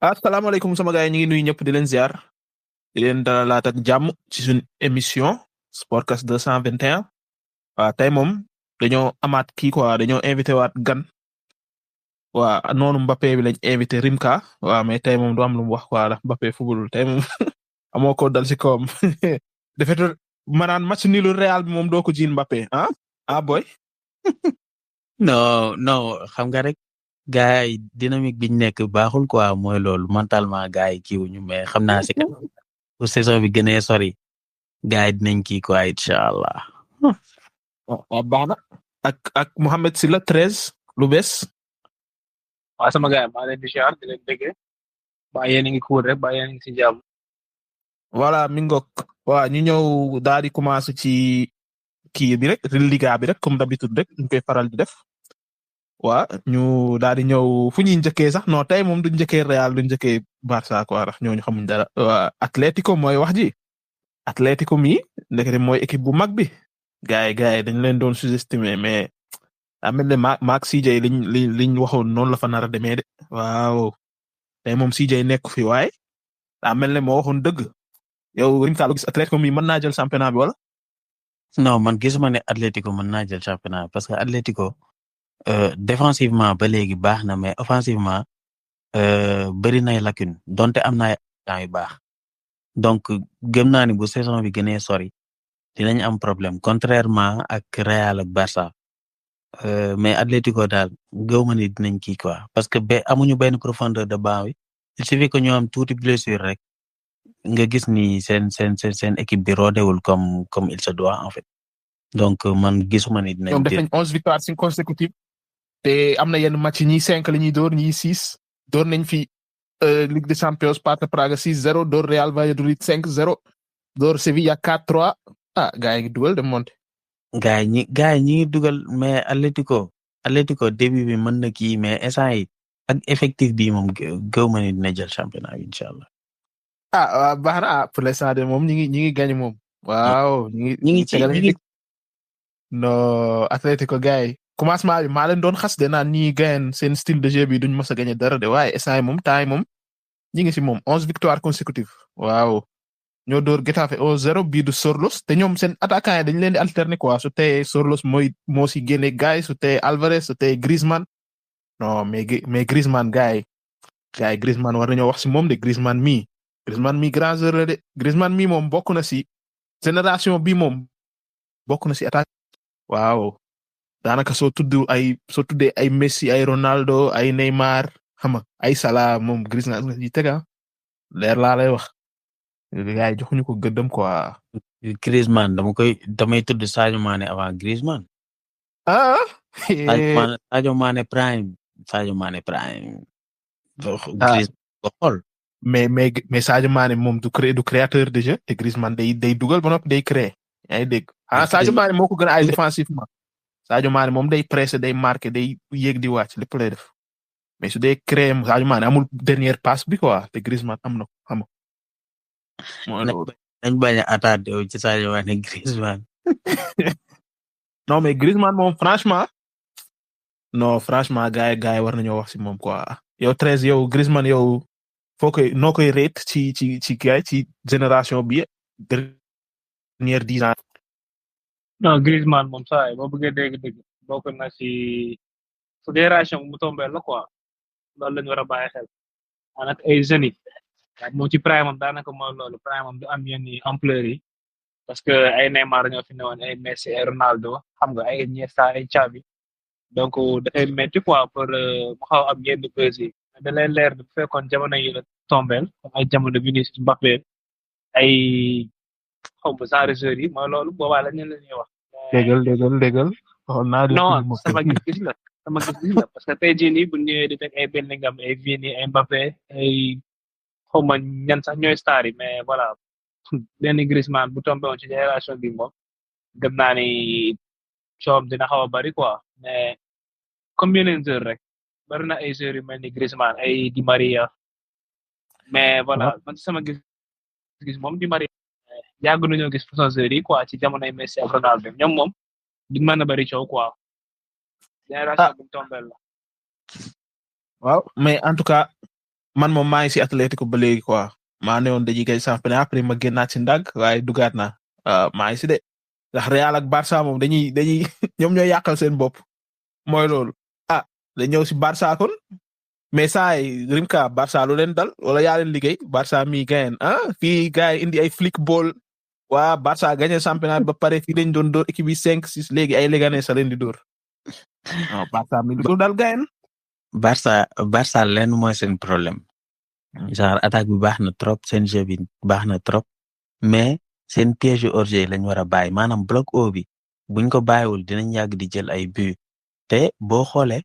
asalaamaaleykum sama gars yi ñu ngi nuyu ñëpp di leen ziar di leen dalalaat ak jàmm ci suñu émission Sportcast 221 waaw tey moom dañoo amaat kii quoi dañoo invité waat gan waa noonu Mbappé bi lañ invité Rimka waaw mais tey moom du am lu mu wax quoi ndax Mbappé football tey moom amoo ko dal ci kawam defet maanaam match nilu Real bi moom doo ko jiin Mbappé boy non xam nga rek gars yi dynamique biñ nekk baaxul quoi mooy loolu mentalement gars yi kiiwuñu mais xam naa si pour saison bi gënee sori gars yi dinañ kii quoi incha allah. waaw baax na ak Mohamed Sylla 13 lu bees. waaw sama gars yi maa leen di ziar di leen déggee ba yéen a ngi cool rek ba yéen a ngi si jàmm. voilà mi ngoog waaw ñu ñëw daal di commencé ci kii bi rek Liga bi rek comme d'habitude rek ñu koy faral di def waa ñu daal di ñëw fu ñuy njëkkee sax non tey moom du njëkkee Real du njëkkee Barça quoi ndax ñooñu xamuñ dara waa Atlético mooy wax ji Atlético mi ndekete mooy équipe bu mag bi gars yi dañ leen doon sous-estimer mais daa mel ne maak CJ liñ waxoon noonu la fa nar a demee de waaw tey moom CJ nekk fi waaye daa mel ne moo waxoon dëgg yow Rimka lu gis Atlético mi mën naa jël championnat bi wala. non man gisuma ne Atlético mën naa jël championnat parce que Atlético défensivement ba léegi baax na mais offensivement bëri nay lacune donte am na ay temps yu baax donc gëm naa ni bu saison bi gënee sori dinañ am problème contrairement ak Real ak Barça mais Atlético daal gëw ma ni dinañ kii quoi parce que ba amuñu benn profondeur de banc bi il suffit que ñu am tuuti blessure rek nga gis ni seen équipe bi roodewul comme il se doit en fait donc man gisuma ni dinañ. ñoom def nañ 11 victoires consécutives te am na yenn match ñi 5 la ñuy door ñi 6 door nañ fi Ligue des Champions Sparta Prague 6-0 door Real Valladolid 5-0 door Sevilla 4-3 gars yi ngi dugal de monté. gars yi ñi ngi dugal mais Atlético début bi mën na kii mais instant yi ak effectif bi moom gëw ma ni dina jël championnat bi incha allah. waaw baax na pour l'instant de moom ñi ngi gagné moom. waaw ñi ngi non Atlético gars yi commencement bi maa leen doon xas de naan ñi gagne seen style de jeu bi duñ mës a gagné dara de waaye instant moom temps yi moom ñi ngi si moom 11 victoires consécutives waaw ñoo door Getafe 1-0 bii du Sorlos te ñoom seen attaquant yi dañ leen di alterner quoi su tee Sorlos moo si génne gars yi su tee Alvarez su tee Griezmann non mais Griezmann gars yi Griezmann war nañoo wax si moom de Griezmann mi grand joueur la de Griezmann mi moom bokk na si génération bi moom bokk na si attaque waaw daanaka soo tuddee ay Messi ay Ronaldo ay Neymar xam nga ay Salah moom Griezmann nga ci tega leer laa lay wax gars yi joxuñu ko gëddëm quoi. Griezmann damay tudd Sadio Mané avant Griezmann. Sadio Mané prime. Griezmann ko xool. mais Sadio Mané moom du créateur de jeu te Griezmann day dugal ba noppi day créer yaa ngi dégg Sadio Mané moo ko gën a ay défensivement Sadio Mané moom day pressé day marqué day yéeg di wàcc lépp lay def mais su dee créer Sadio Mané amul dernière passe bi quoi te Griezmann am na ko xam nga. nañ bañ a attardé ci Sadio Mané Griezmann. non mais Griezmann moom franchement gars yi war nañoo wax si moom quoi yow 13 yow Griezmann yow. noo koy rate ci gars ci génération bi dernière 10 ans. non Griezmann moom saa yi boo bëggee dégg-dégg bokk na si fédération mu tombé la quoi loolu la ñu war a bàyyi xel maanaam ay jeunes yi moom ci prime am daanaka mooy loolu prime am du am yenn ampleur yi parce que ay Neymar ñoo fi newoon ay Messi ay Ronaldo xam nga ay Iniesta ay Xavi donc dafay métti quoi pour mu xaw am yenn buzz yi. da lay leer bu fekkoon jamono yi la tombeel ay jamono Vinicius Mbappé ay xaw ma genre joueurs yi mooy loolu boobaa la ñu la ñuy wax. déggal xool naa non sama gis-gis la parce que tey jii nii bu ñëwee di teg ay Bellingham ay Vini ay Mbappé ay xaw ma ñan sax ñooy star yi mais voilà benn Griezmann bu tombé woon ci génération bi moom gëm naa ni coom dina xaw a bari quoi mais comme yeneen joueurs rek. bari na ay joueurs yu mel ni Griezmann ay Di Maria mais voilà man sama gis moom Di Maria yàgg nañoo gis façon joueurs yi quoi ci jamonoy Messi ak Ronaldo ñoom moom duñ mën a bari coow quoi génération bu tombel la. waaw mais en tout cas man moom maa ngi si Atlético ba léegi quoi maa ne woon dañuy gagné championnat après ma génnaat si ndànk waaye dugaat naa maa ngi si de ndax Real ak Barça moom dañuy ñoom ñooy yàqal seen bopp mooy loolu dañ ñëw si Barça kon mais saa yi Rimka Barça lu leen dal wala yaa leen liggéey Barça mi gagné fii gars yi indi ay flick ball waa Barça gagné championnat ba pare fii dañ doon dóor équipe yi 5-6 léegi ay Leganés sa leen di dóor Barça mi lu dal gagné. Barça leen mooy seen problème genre attaque bi baax na trop seen jeu bi baax na trop mais seen piège hors-jeu lañ war a bàyyi maanaam bloc haut bi buñ ko bàyyiwul dinañ yàgg di jël ay but te boo xoolee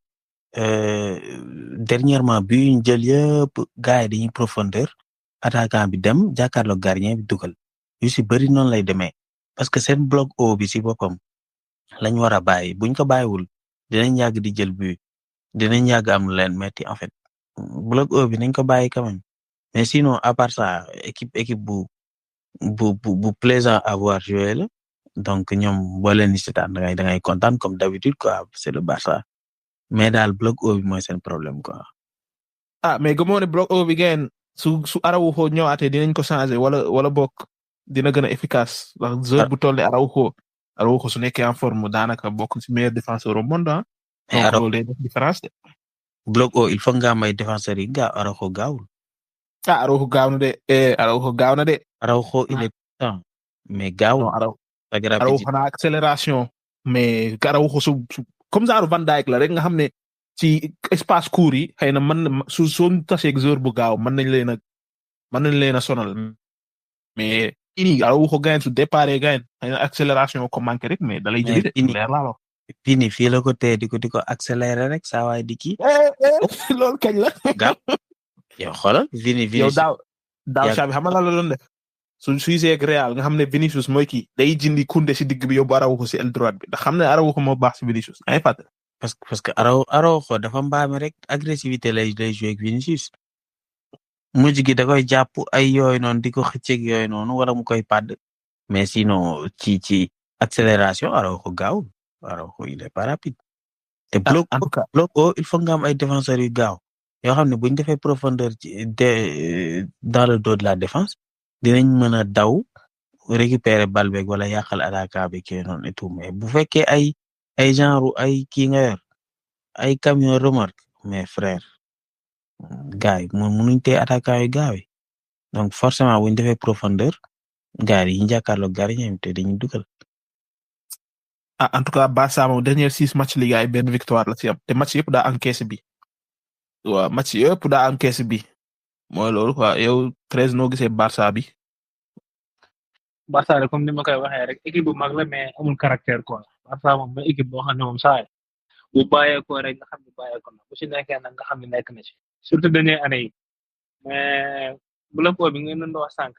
dernièrement but ñu jël yëpp gars yi dañuy profondeur attaquant bi dem jàkkaarloo gardien bi dugal yu si bëri noonu lay demee parce que seen bloc haut bi si boppam lañ war a bàyyi buñ ko bàyyiwul dinañ yàgg di jël but dinañ yàgg am leen metti en fait bloc haut bi nañ ko bàyyi quand même mais sinon à part ça équipe bu plaisant à voir jouer la donc ñoom boo leen di seetaan da ngay kontaan comme d'habitude quoi c'est le Barça mais daal bloc haut bi mooy seen problème quoi. mais gëmoo ne bloc haut bi ngeen su Araujo ñëwaatee dinañ ko changer wala bokk dina gën a efficace ndax joueur bu toll Araujo su nekkee en forme daanaka bokk ci meilleur défenseur au monde donc loolu day def différence de. bloc haut il faut nga am ay défenseurs yi gaaw Araujo gaawul. Araujo gaaw na de Araujo gaaw na de. Araujo il est puissant mais gaawul. Araujo xanaa accélération mais Araujo su comme genre Van Dijk la rek nga xam ne ci espace court yi xëy na mën na su taseeg joueur bu gaaw mën nañ leen a sonal mais ini Araujo gain su départ gain xëy na accélération ko manqué rek mais dalay jëli de leer laa wax. Fini fii la ko tee di ko accélérer rek saa waay di kii. loolu kañ la. gaaw yow xoolal Vini yow daaw Xavi xam nga la doon def suy seeg Real nga xam ne Vinicius mooy kii day jindi Koundé si digg bi yóbbu Araujo si aile droite bi ndax xam ne Araujo moo baax si Vinicius ay fàtte. parce que Araujo dafa mbaame rek agressivité lay jouer ak Vinicius mujj gi da koy jàpp ay yooyu noonu di ko xëcceeg yooyu noonu wala mu koy padd mais sinon ci accélération Araujo gaawul Araujo il est pas rapide. te bloc haut il faut nga am ay défenseurs yu gaaw yoo xam ne buñ defee profondeur dans le dos de la défense dinañ mën a daw récupérer bal beeg wala yàqal attaquant bi kii noonu et tout mais bu fekkee ay genre ay kii nga yor ay camion remorque mais frère gars yi mënuñ tee attaquant yu gaaw yi donc forcément buñ defee profondeur gars yi ñu jàkkaarloo gardien te dañuy dugal. En tout cas Barça moom dernier 6 matchs Liga ay benn victoire la ci am te match yëpp daa encaissé bi waaw match yëpp daa encaissé bi mooy loolu quoi yow 13 noo gisee Barça bi. Barça de comme ni ma koy waxee rek équipe bu mag la mais amul caractère quoi Barça moom mooy équipe boo xam ne moom saa bu bàyyeekoo rek nga xam ne bàyyeekoo na bu si nekkee nag nga xam ne nekk na ci surtout dernière année yi mais bloc haut bi ngeen doon wax sànq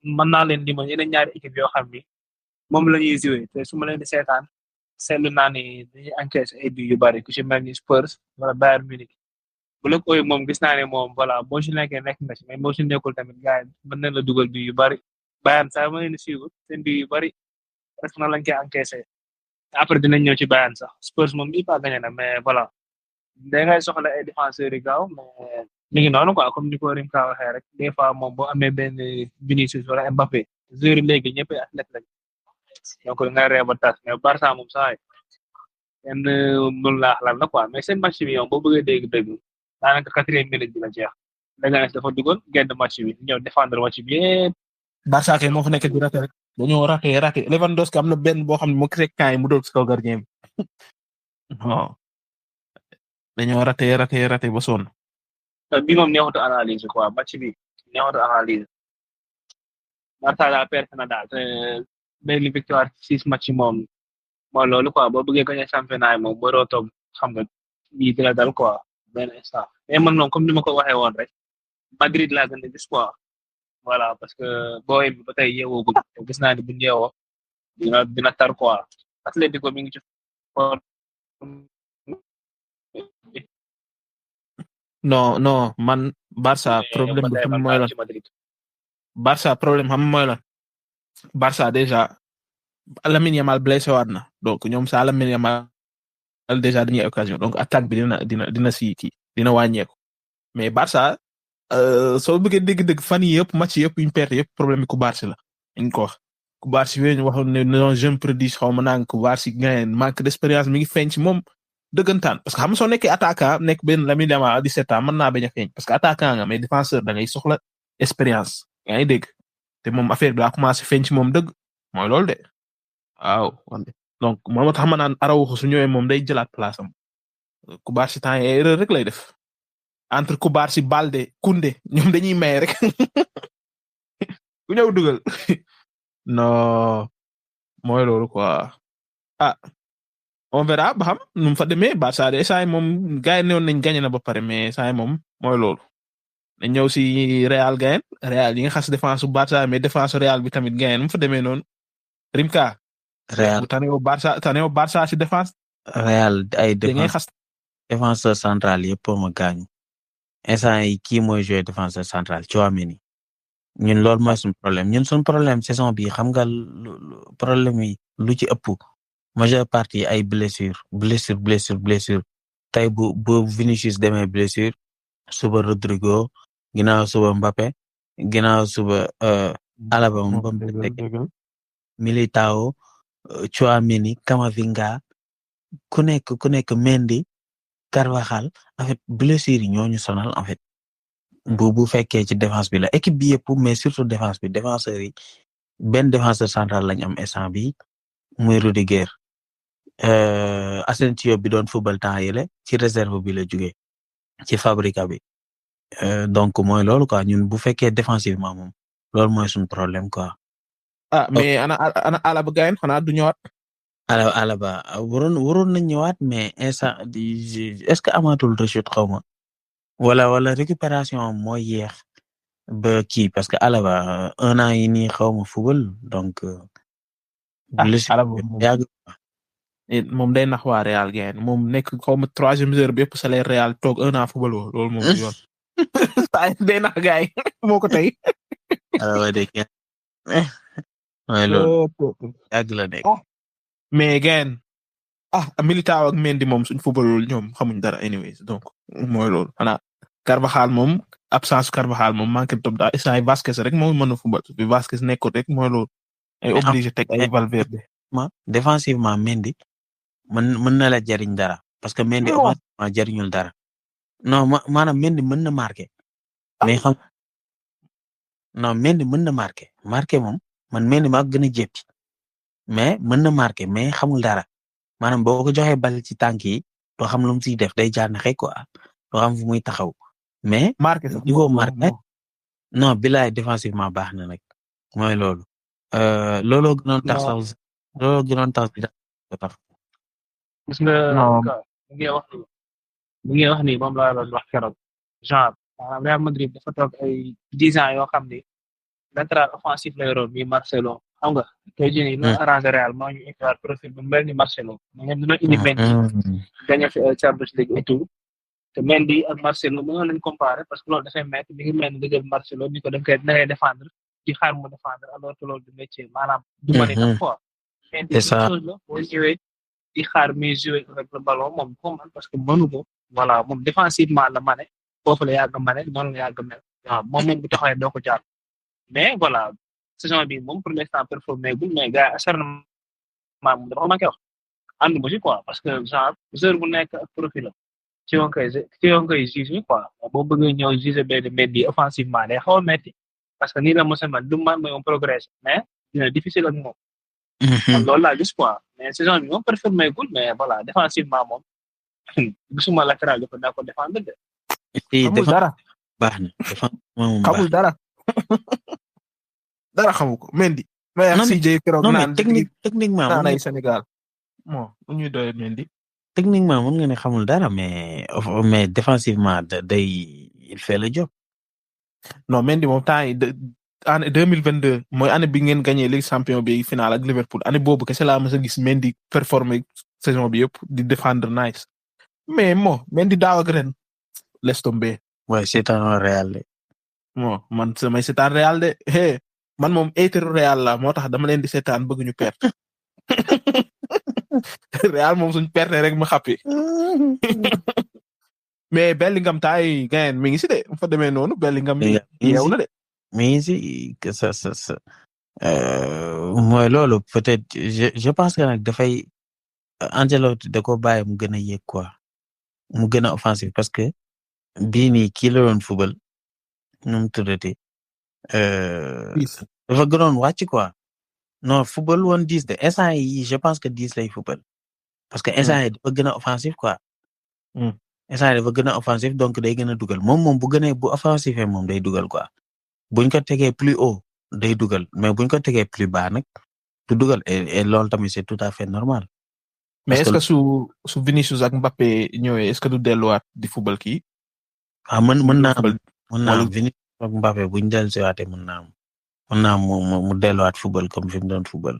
mën naa leen limal yeneen ñaari équipe yoo xam ni moom la ñuy joué te su ma leen di seetaan seetlu naa ni dañuy encaissé ay buts yu bari ku ci mel ni Spurs wala Bayern Munich bloc haut moom gis naa ne moom voilà boo si nekkee nekk na ci mais boo si nekkul tamit gars yi mën nañ la dugal buts yu bari Bayern saa ma leen di suivre seen buts yu bari presque na lañ koy encaissé après dinañ ñëw ci Bayern sax Spurs moom bii pas gagné na mais voilà da ngay soxla ay défenseurs yu gaaw mais mi ngi noonu quoi comme ni ko Rimka waxee rek des fois moom boo amee benn Vinicius wala Mbappé joueurs yi léegi ñëpp ay athlète lañ donc nga ree ba tas mais Barça moom saa yi kenn mënu laa xalaat la quoi mais seen match bi yow boo bëggee dégg-dégg daanaka 4e minute bi la jeex Leganés dafa dugal génn match bi ñëw défendre match bi yëpp. Barça kay moo fa nekk di raté rek dañoo raté Lewandowski am na benn boo xam ne moo créé camp yi mu doon si kaw gardien bi non dañoo raté ba sonn. bi moom neexut analyse quoi match bi neexut analyse Barça daa perte na daal te benn victoire 6 match moom mooy loolu quoi boo bëggee gagner championnat yi moom waroo toog xam nga lii dina dal quoi benn instant mais man moom comme ni ma ko waxee woon rek Madrid laa gën a gis quoi voilà parce que booy bi ba tey yeewoo ko gis naa ni bu ñu yeewoo dina tar quoi Atlético mi ngi ci non man Barça problème bi xam mooy lan Barça problème xam mooy lan Barça déjà Lamine Yamal blessé waat na donc ñoom sa Lamine Yamal déjà dañuy occasion donc attaque bi dina si kii dina wàññeeku mais Barça soo bëggee dégg-dégg fan yii yëpp match yëpp yu ñu perte yëpp problème bi Kubarsi la dañ ko wax Kubarsi yooyu ñu waxoon ne non jeune prodige xaw ma naan Kubarsi gain manque d'expérience mi ngi feeñ ci moom dëggantaan parce que xam nga soo nekkee attaquant nekk benn Lamine Yamal 17 ans mën naa bañ a feeñ parce que attaquant nga mais défenseur da ngay soxla expérience yaa ngi dégg te moom affaire bi daa commencé feeñ ci moom dëgg mooy loolu de waaw donc moo tax ma naan Araujo su ñëwee moom day jëlaat place am Kubarsi temps yii erreur rek lay def. entre Kubarsi Balde Koundé ñoom dañuy may rek ku ñëw dugal non mooy loolu quoi on verra ba xam nu mu fa demee Barça de saa yi moom gars yi newoon nañ gagné na ba pare mais saa yi moom mooy loolu dañ ñëw si Real gayen Real yi nga xas défense su Barça mais défense Real bi tamit gayen nu mu fa demee noonu Rimka. Real bu tanewoo Barça si défense. Real ay défense défenseur central yëpp ma gaañu. instant yi kii mooy jouer défenseur central Tchouaméni ñun loolu mooy suñu problème ñun suñu problème saison bi xam nga problème yi lu ci ëpp majeure partie ay blessure tey bu Vinicius demee blessure suba Rodrigo ginnaaw suba Mbappé ginnaaw suba Alaba Militao Tchouaméni Camavinga ku nekk Mendy Carvajal en fait blessure yi ñoo ñu sonal en fait bu fekkee ci défense bi la équipe bi yëpp mais surtout défense bi défenseurs yi benn défenseur central lañ am instant bi muy Rudiger Asensio bi doon football temps yële ci réserve bi la jógee ci Fabregas bi donc mooy loolu quoi ñun bu fekkee défensivement moom loolu mooy suñu problème quoi. mais ana Alaba gayen xanaa du ñëwaat. Alaba waroon nañ ñëwaat mais instant est-ce que amatul rechute xaw ma wala récupération mooy yeex ba kii parce que Alaba 1 an yi nii xaw ma football donc. Alaba moom day nax waa Real gayen moom nekk xaw ma 3e heure bi yëpp salaire Real toog 1 an football woo loolu moom yoon. day nax gaay moo ko tey. Alaba de kenn mooy loolu yàgg la nekk. mais gayen Militao ak Mendy moom suñ football ñoom xamuñ dara anyways donc mooy loolu xanaa Carvajal moom absence Carvajal moom manqué top daal instant Vasquez rek moo mën a football bi Vasquez nekkoon rek mooy loolu ay obligé teg ay Valverde. défensivement Mendy mën na la jariñ dara parce que Mendy offensivement jariñul dara non maanaam Mendy mën na marqué mais xam non Mendy mën na marqué moom man Mendy maa gën a jéppi mais mën na marqué mais xamul dara maanaam boo ko joxee bal ci tànk yi doo xam lu mu ciy def day jaar na xëy quoi doo xam fu muy taxaw mais niveau marqué non bilaay défensivement baax na nag mooy loolu looloo gënoon tax tax gis nga mu ngi wax ni moom laa doon wax keroog genre Real Madrid dafa toog ay 10 ans yoo xam ni latéral offensif la yoroon mi Marcelo xam nga tey jii nii lu arrangé Real moo ñu indiwaat profil bu mel ni Marcelo mais ñoom dina indi Mendy gagné fi Champions League et tout te Mendy ak Marcelo mënoon nañ comparer parce que loolu dafay métti mi ngi mel ni nga jël Marcelo ni ko da ngay défendre di xaar mu défendre alors que loolu du métier maanaam du mën a quoi. c'est ça chose la boo ñëwee di xaar muy jouer avec le ballon moom ko man parce que mënu ko voilà moom défensivement la mane foofu la yàgg mane noonu la yàgg mel waaw moom bu taxawee doo ko jaar mais voilà saison bi moom pour l'instant performé gul mais gars acharnement moom dafa manqué wax ànd mu ci quoi parce que genre joueur bu nekk ak profil ci yoon koy juger quoi boo bëggee ñëw juger benn Mendy offensivement day xaw a metti parce que nii la mos a mel du man mooy on progresse mais dina difficile ak moom. loolu laa gis quoi mais saison bi moom performé gul mais voilà défensivement moom gisuma latéral dafa daa ko défendre de. xamul dara baax na xamul dara. dara xamu ko Mendy. mais CJ keroog naan techniquement naan ay Sénégal bon nu ñuy doyee Mendy. techniquement mën nga ne xamul dara mais défensivement day il fait le job. non Mendy moom temps yi année 2022 mooy année bi ngeen gagné Ligue champion bi final ak Liverpool année boobu kese laa mës a gis Mendy performer saison bi yëpp di défendre nice mais Mendy daaw ak ren laisse tomber. ouais c'est un Real de. man samay seetaan Real de man moom hater Real la moo tax dama leen di seetaan bëgg ñu perte Real moom suñ perte rek ma xappi mais Bellingham taay gain mi ngi si de fa demee noonu Bellingham yeew na de. mais si que ça mooy loolu peut-être je pense que nag dafay Ancelotti da ko bàyyi mu gën a yéeg quoi mu gën a offensif parce que bii nii kii la doon football nu mu tuddati dafa gënoon wàcc quoi non football woon 10 de instant yi je pense que 10 lay football parce que instant yi dafa gën a offensif quoi instant yi dafa gën a offensif donc day gën a dugal moom bu gënee bu offensif moom day dugal quoi buñ ko tegee plus haut day dugal mais buñ ko tegee plus bas nag du dugal et loolu tamit c'est tout à fait normal. mais est-ce que su Vinicius ak Mbappé ñëwee est-ce que du delluwaat di football kii. mën naa Vinicius ak Mbappé buñ dellusiwaatee mën naa mu delluwaat football comme fi mu doon football.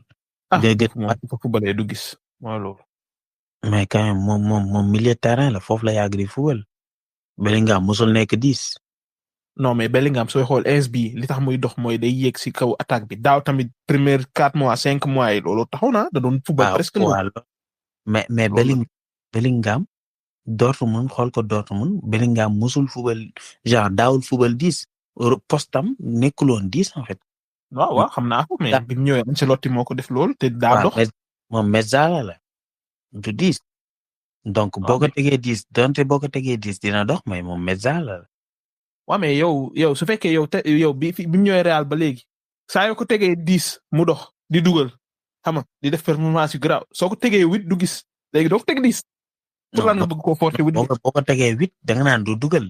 moom fu footballee du gis mooy loolu. mais quand même moom milieu de terrain la foofu la yàgg di football. Bellingham mosul nekk 10. non mais Bellingham sooy xool AS bi li tax muy dox mooy day yéeg si kaw attaque bi daaw tamit premier 4 mois 5 mois yi loolu taxaw na da doon football presque mais Bellingham Dortmund xool ko Dortmund Bellingham musul football genre daawul football 10 postam nekkuloon 10 en fait. waaw xam naa ko mais bi mu ñëwee Ancelotti moo ko def loolu te daa dox. moom mezzala la du 10 donc boo ko tegee 10 donte boo ko tegee 10 dina dox mais moom mezzala la. waaw mais yow su fekkee yow bi mu ñëwee Real ba léegi saa yoo ko tegee 10 mu dox di dugal xam nga di def performance yu grave soo ko tegee 8 du gis léegi doo ko teg 10. pour lan nga bëgg koo forcer 8 boo ko tegee 8 da nga naan du dugal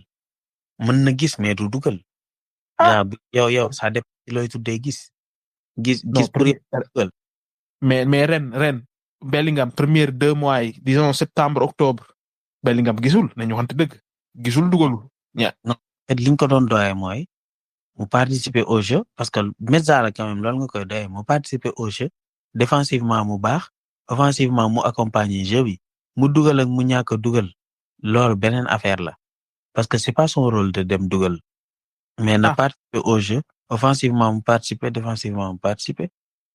mën na gis mais du dugal. yow ça dépend ci looy tuddee gis pour dugal. mais ren Bellingham premier 2 mois yi disons septembre octobre Bellingham gisul nañu waxante dëgg gisul dugalul non liñ ko doon doyee mooy mu participer au jeu parce que mezzala quand même loolu nga koy doyee mu participer au jeu défensivement mu baax offensivement mu accompagner jeu bi mu dugal ak mu ñàkk a dugal loolu beneen affaire la parce que c'est pas son rôle de dem dugal mais na participer au jeu offensivement mu participer défensivement mu participer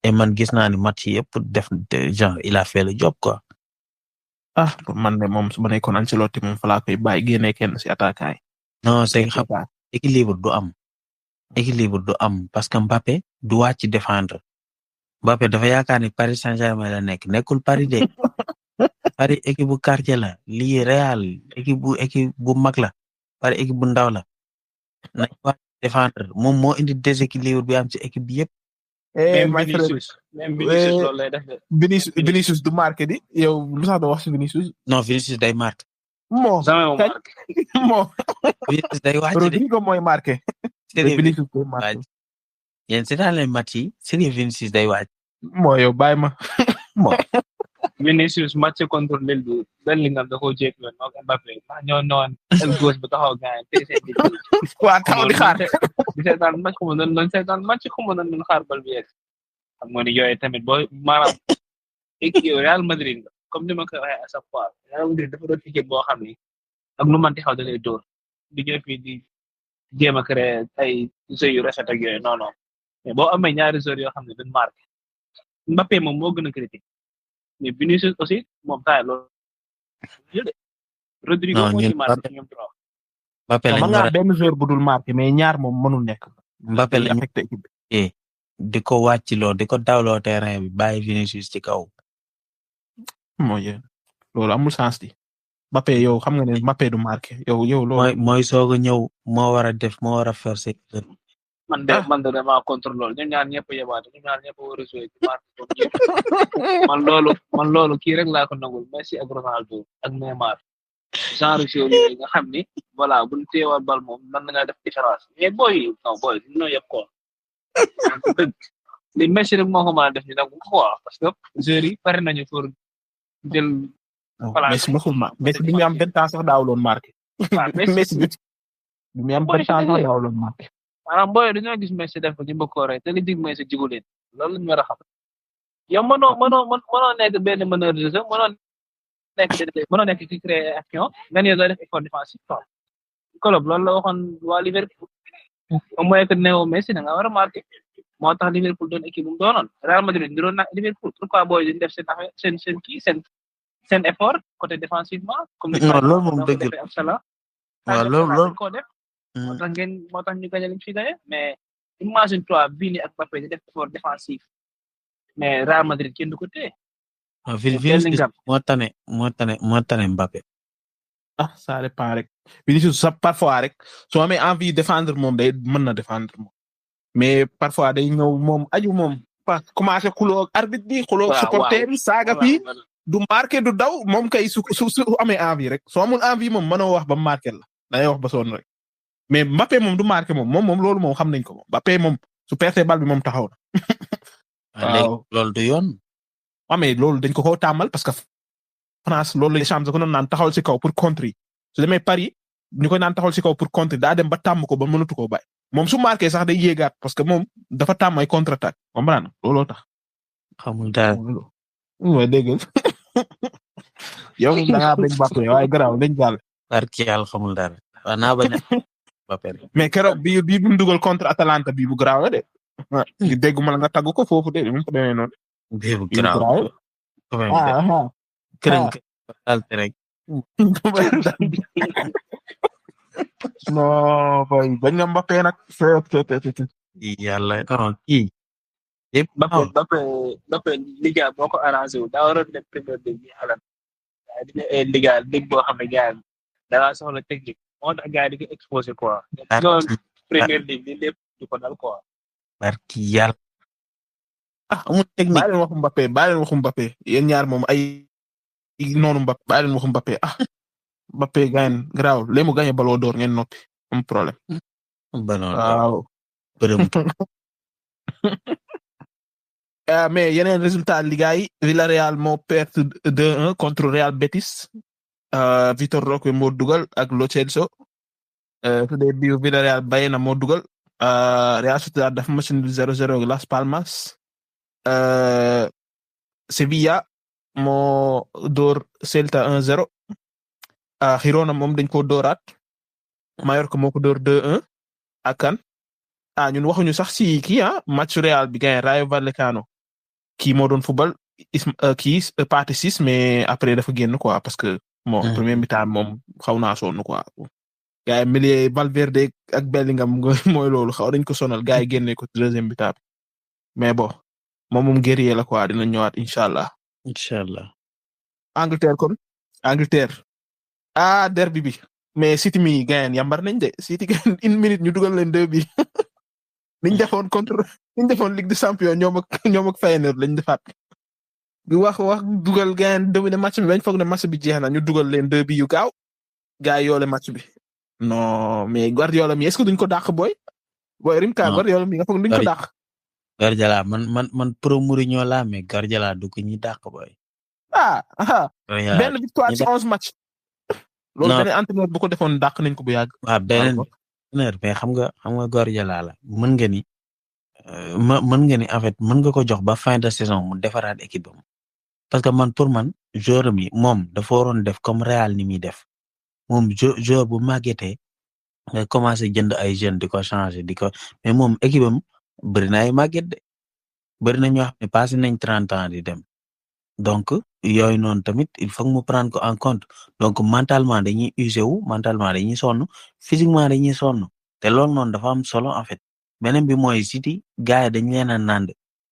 et man gis naa ni match yëpp def genre il a fait le job quoi. man de moom su ma nekkoon Ancelotti moom fa laa koy bàyyi génne kenn si attaquant yi. non c'est xam équilibre du am parce que Mbappé du wàcc défendre Mbappé dafa yaakaar ni Paris Saint-Germain la nekkul Paris de Paris équipe bu quartier la lii Real équipe bu mag la Paris équipe bu ndaw la nañ wàcc défendre moom moo indi déséquilibre bi am ci équipe bi yëpp. même Vinicius loolu lay def de. Vinicius du marqué di yow lu sax doo wax ci Vinicius. non Vinicius day marqué. moo Vinicius day wàcc de Rodrigo mooy marqué. Vinicius day marqué. yéen seetaan leen match yi sérieux Vinicius day wàcc. moo yow bàyyi ma. Vinicius match contre Lille bi Bellingham da koo jékki woon ak Mbappé ndax ñoo noon el gauche bi taxaw gaañ te seen di taxaw di xaar di seetaan match xuma doon seetaan match xuma doon xaar bal bi yegg xam nga ni yooyu tamit boo maanaam équipe Real Madrid comme ni ma koy waxee à chaque fois Real Madrid dafa doon équipe boo xam ni ak nu manti xaw da lay dóor di ñëw fii di jéem a créer ay jeux yu rafet ak yooyu non mais boo amee ñaari joueurs yoo xam ne dañ marqué Mbappé moom moo gën a critique mais Vinicius aussi moom taay loolu yële Rodrigo moo ci marqué ñoom trop. Mbappé lañ war a benn joueur bu dul marqué mais ñaar moom mënul nekk. Mbappé lañ affecté équipe bi. di ko wàcciloo di ko dawloo terrain bi bàyyi Vinicius ci kaw. mooy loolu amul sens di Mbappé yow xam nga ne Mbappé du marqué yow loolu. mooy soog a ñëw moo war a forcer. man de damaa contre loolu ñun ñaar ñëpp a yebaate ñun ñaar ñëpp a war a jouer ci marqué man loolu kii rek laa ko nangul Messi ak Ronaldo ak Neymar genre joueurs yooyu nga xam ni voilà buñ teewal bal moom nan nga def différence mais booy dina yëpp quoi li Messi rek moo ko mën a def ñu nag quoi parce que joueurs yi pare nañu pour jël. Messi Messi bi mu am 20 ans sax daawuloon marqué. Messi bi mu am 20 ans sax daawuloon marqué. maanaam booy dañoo gis Messi def ko ñu bëgg koo rey te li dig Messi jigu leen loolu lañu war a xam yow mënoo nekk benn meneur de jeu mënoo nekk ci créer action nga ne doo def effort défensif quoi club loolu la waxoon waa Liverpool au moins que néew Messi da nga war a marqué moo tax Liverpool doon équipe bu mu doonoon Real Madrid ndiroon na Liverpool pourquoi booy di def seen affaire seen effort côté défensivement. comme non loolu moom dëgg la waaw loolu loolu ko def moo tax ñu gagné liñ fi gagné mais imagine toi Vini ak Mbappé di def effort défensif mais Real Madrid kenn du ko téye Vinicius moo tane Mbappé. Ça dépend rek Vinicius sax parfois rek soo amee envie défendre moom day mën na défendre moom mais parfois day ñëw moom aju moom pas commencé xuloo ak arbitre bi xuloo ak supporter bi saaga fii du marqué du daw moom kay su amee envie rek soo amul envie moom mënoo wax ba marqué la dangay wax ba sonn rek mais Mbappé moom du marqué moom loolu moom xam nañ ko moom Mbappé moom su perte bal bi moom taxaw na. waaw loolu du yoon. mais loolu dañ ko tàmmal parce que France loolu la Champs ko doon naan taxawal ci kaw pour contrer su demee Paris ñu koy naan taxawal ci kaw pour contrer daa dem ba tàmm ko ba mënatu koo bàyyi moom su marqué sax day yéegaat parce que moom dafa tàmm ay contre-attaque comprendre looloo tax. xamul dara. waaw dégg nga yow da ngaa bañ Mbappé waaye garaaw dañ jàll. barki yàlla xamul dara waaw naa bañ a Mbappé. mais keroog bii bu mu dugal contre Atalanta bii bu garaaw la de. waaw dégguma la nga tagg ko foofu de mu ko demee noonu. bii bu garaaw. kërën dalte rek. non boy bañ nga Mbappé nag. yàlla non kii. yëpp Mbappé Liga boo ko arrangé wu daa waroon dem Premier League bi Haaland waaye dina Liga ligue boo xam ne gars yi da ngaa soxla technique moo tax gars yi di ko exposé quoi. Premier League bi lépp du ko dal quoi. barki yàlla. amul technique bàyyi leen waxu Mbappé yéen ñaar moom ay noonu Mbappé bàyyi leen waxu Mbappé Mbappé gaañ garaaw léegi mu gaañee Ballon d'Or ngeen noppi am problème. waaw. mais yeneen résultat Liga yi Villarreal moo perte 2-1 contre Real Betis Vitor Roque moo dugal ak Lo Celso su dee bii Villarreal Baena moo dugal Real Sociedad dafa match nul 0-0 Las Palmas Sevilla moo door Celta 1-0 Girona moom dañ ko dooraat Mallorca moo ko door 2-1 ak kan ñun waxuñu sax si kii match Real bi gagné Rayo Vallecano kii moo doon football kii partie 6 mais après dafa génn quoi parce que bon premier mi-temps moom xaw naa sonn quoi gars yi milieu Valverde ak Bellingham mooy loolu xaw dañ ko sonal gars yi génne ko deuxième mi-temps mais bon moom guerrier la quoi dina ñëwaat inshallah. Angleterre kon Angleterre derby bi mais City mi gagné yambar nañ de City une minute ñu dugal leen 2 bi niñ defoon Ligue des Champions ñoom ak Feyenoord lañ defaat bi wax dugal gain dominer match bi bañ foog ne match bi jeex na ñu dugal leen 2 bi yu gaaw gaay yoole match bi non mais Guardiola mi est-ce que duñ ko dàq boy Rimka Guardiola mi nga foog duñ ko dàq. Guardiola man pro Mourinho la mais Guardiola du ko ñi dàq boy. benn victoire ci 11 match. loolu benn entraîneur bu ko defoon dàq nañ ko bu yàgg. waaw beneen mais xam nga Guardiola la mën nga ni en fait mën nga ko jox ba fin de saison mu defaraat équipe am parce que pour man joueur mi moom dafa waroon def comme Real ni muy def moom joueur bu màggetee nga commencé jënd ay jeunes di ko changer mais moom équipe am bëri na ay màgget de bëri na ñoo xam ne passé nañ 30 ans di dem donc yooyu noonu tamit il faut mu prendre ko en compte donc mentalement dañuy usé wu mentalement dañuy sonn physiquement dañuy sonn te loolu noonu dafa am solo en fait beneen bi mooy City gars yi dañ leen a nand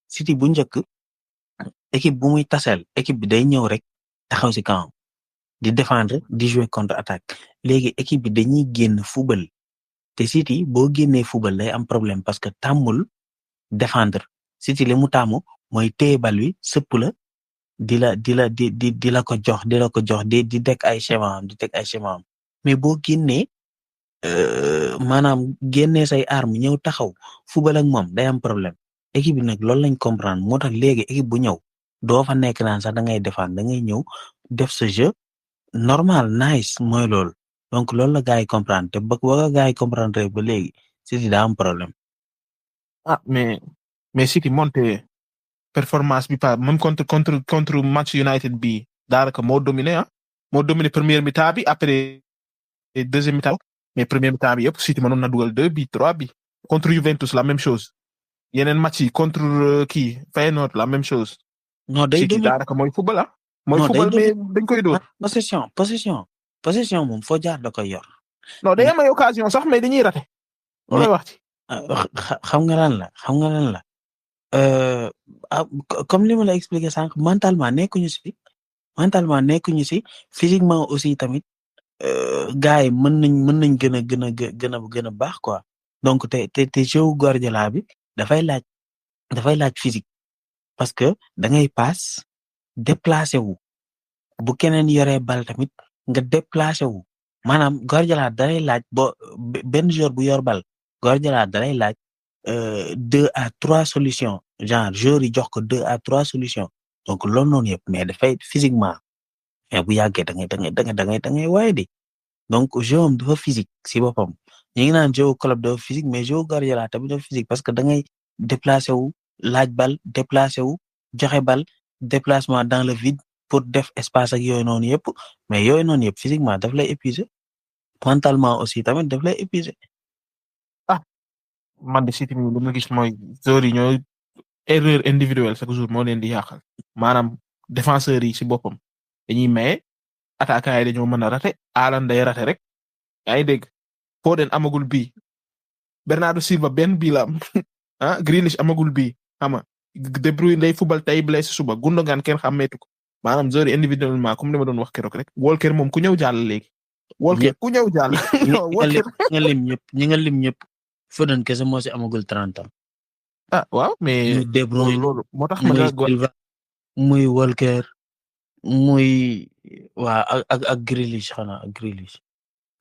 City bu njëkk équipe bu muy taseel équipe bi day ñëw rek taxaw ci camp di défendre di jouer contre attaque léegi équipe bi dañuy génn football te City boo génnee football day am problème parce que tàmmul défendre City li mu tàmmu mooy téye bal wi sëpp la di la ko jox di teg ay schéma mais boo génnee maanaam génnee say arme ñëw taxaw football ak moom day am problème équipe bi nag loolu lañ comprendre moo tax léegi équipe bu ñëw doo fa nekk naan sax da ngay défendre da ngay ñëw def ce jeu normal nice mooy loolu donc loolu la gars yi comprendre te ba gars yi comprendre ba léegi City daa am problème. mais City monté performance bi pas même contre match United bi daanaka moo dominé moo dominé première mi-temps bi après deuxième mi-temps mais première mi-temps bi yëpp City mënoon na dugal 2 bi 3 bi contre Juventus la même chose yeneen match yi contre Feyenoord la même chose. non day City daanaka mooy football mooy football mais dañ koy dóor. possession moom foo jaar da koy yor non day am ay occasion sax mais dañuy raté. loolu lay wax ci. xam nga lan la comme li ma la expliqué sànq mentalement nekkuñu si physiquement aussi tamit gars yi mën nañ gën a baax quoi donc te jeu Guardiola bi dafay laaj physique parce que da ngay passe déplacé wu bu keneen yoree bal tamit nga déplacé wu maanaam Guardiola dalay laaj benn joueur bu yor bal Guardiola dalay laaj 2 à 3 solutions genre joueur yi jox ko 2 à 3 solutions donc loolu noonu yëpp mais dafay physiquement mais bu yàggee da ngay waaye di donc jeu am dafa physique si boppam ñu ngi naan jeu club dafa physique mais jeu Guardiola tamit dafa physique parce que da ngay déplacé wu laaj bal déplacé wu joxe bal déplacement dans le vide pour def espace ak yooyu noonu yëpp mais yooyu noonu yëpp physiquement daf lay épuiser mentalement aussi tamit daf lay épuiser. man de City lu ma gis mooy joueurs yi ñooy erreur individuelle chaque jour moo leen di yàqal maanaam défenseurs yi si boppam dañuy maye attaquants yi dañoo mën a raté Haaland day raté rek yaa ngi dégg Foden amagul bii Bernardo Silva benn bii la am Grealish amagul bii xam nga De Bruyne day fubal tey blessé suba Gundogan kenn xàmmeetu ko maanaam joueurs yi individuellement comme ni ma doon wax keroog rek Walker moom ku ñëw jàll léegi. Walker ku ñëw jàll. ñi nga lim ñëpp. Foden kese moo si amagul 30 ans. waaw mais. De Bruyne loolu moo tax ma Silva muy Walker muy waa ak Grealish xanaa ak Grealish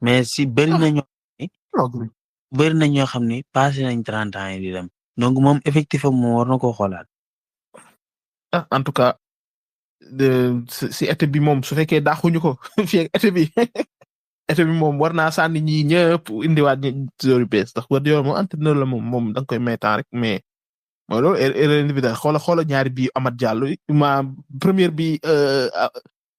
mais si bëri na ñoo xam ni passé nañ 30 ans yi di dem donc moom effectif am moom war na koo xoolaat. en tout cas si été bi moom su fekkee daaxuñu ko fii ak été bi moom war naa sànni ñi ñëpp indiwaat ñi joueur yu bees ndax war yoon moom entraîneur la moom da nga koy may temps rek mais mooy loolu erreur individuelle xoola ñaari bi Amad Diallo ma première bi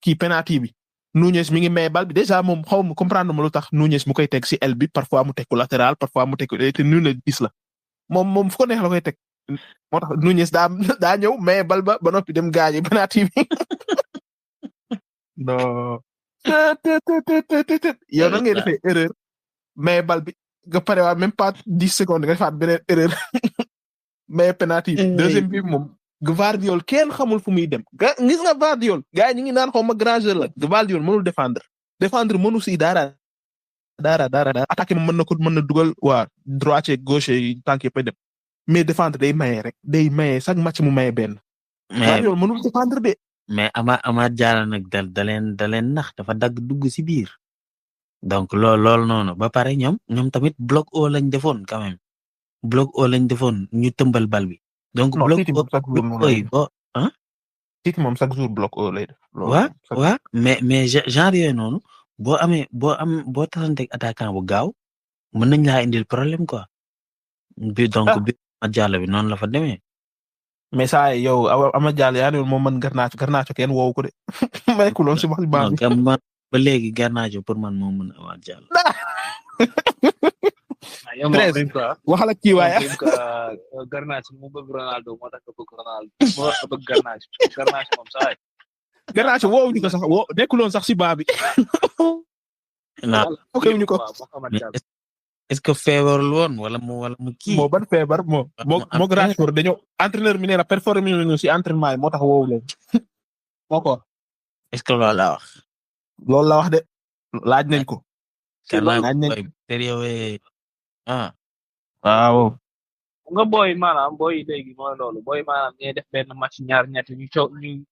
kii penalty bi Nunez mi ngi may bal bi déjà moom xaw ma comprendre ma lu tax Nunez mu koy teg si aile bi parfois mu teg ko latéral parfois mu teg ko te Nunez gis la moom fu ko neex la koy teg moo tax Nunez daa ñëw mais bal ba noppi dem gaañi penalty bi non yow nan ngay defee erreur mais bal bi nga pare waa même pas 10 secondes nga defaat beneen erreur mais penalty deuxième bi moom Gvardiol kenn xamul fu muy dem gis nga Gvardiol gars yi ñu ngi naan xaw ma grand jeu la Gvardiol mënul défendre mënu si dara attaqué mën na dugal waa droite gauche tànk yëpp dem mais défendre day maye chaque match mu maye benn. Gvardiol mënul défendre de. mais Amad Diallo nag da leen nax dafa dagg dugg si biir donc loolu noonu ba pare ñoom tamit bloc haut lañ defoon quand même bloc haut lañ defoon ñu tëmbal bal bi. donc bloc haut City moom chaque jour bloc haut lay def. waaw mais genre yooyu noonu boo tasanteeg attaquant bu gaaw mën nañ laa indil problème quoi. bi Amad Diallo bi noonu la fa demee. mais saa yow Amad Diallo yaa ne moom man Garnacho kenn woowu ko de may ku loon si wax baax bi ba léegi Garnacho pour man moo mën Amad Diallo. waxal ak kii waaye Garnacho mu bëgg Ronaldo moo tax bëgg Ronaldo moo tax bëgg Garnacho moom saa Garnacho woowu ñu ko sax nekkuloon sax si baa bi. ñu ko. est-ce que feebarul woon wala mu kii. moo ban feebar moo Rashford dañoo entraîneur mi nee na performé nañu si entraînement yi moo tax woowu leen moo ko. est-ce que loolu la wax. loolu la wax de laaj nañ ko. laaj nañ waaw. nga booy maanaam booy léegi mooy loolu booy maanaam ñuy def benn match ñaar ñett ñu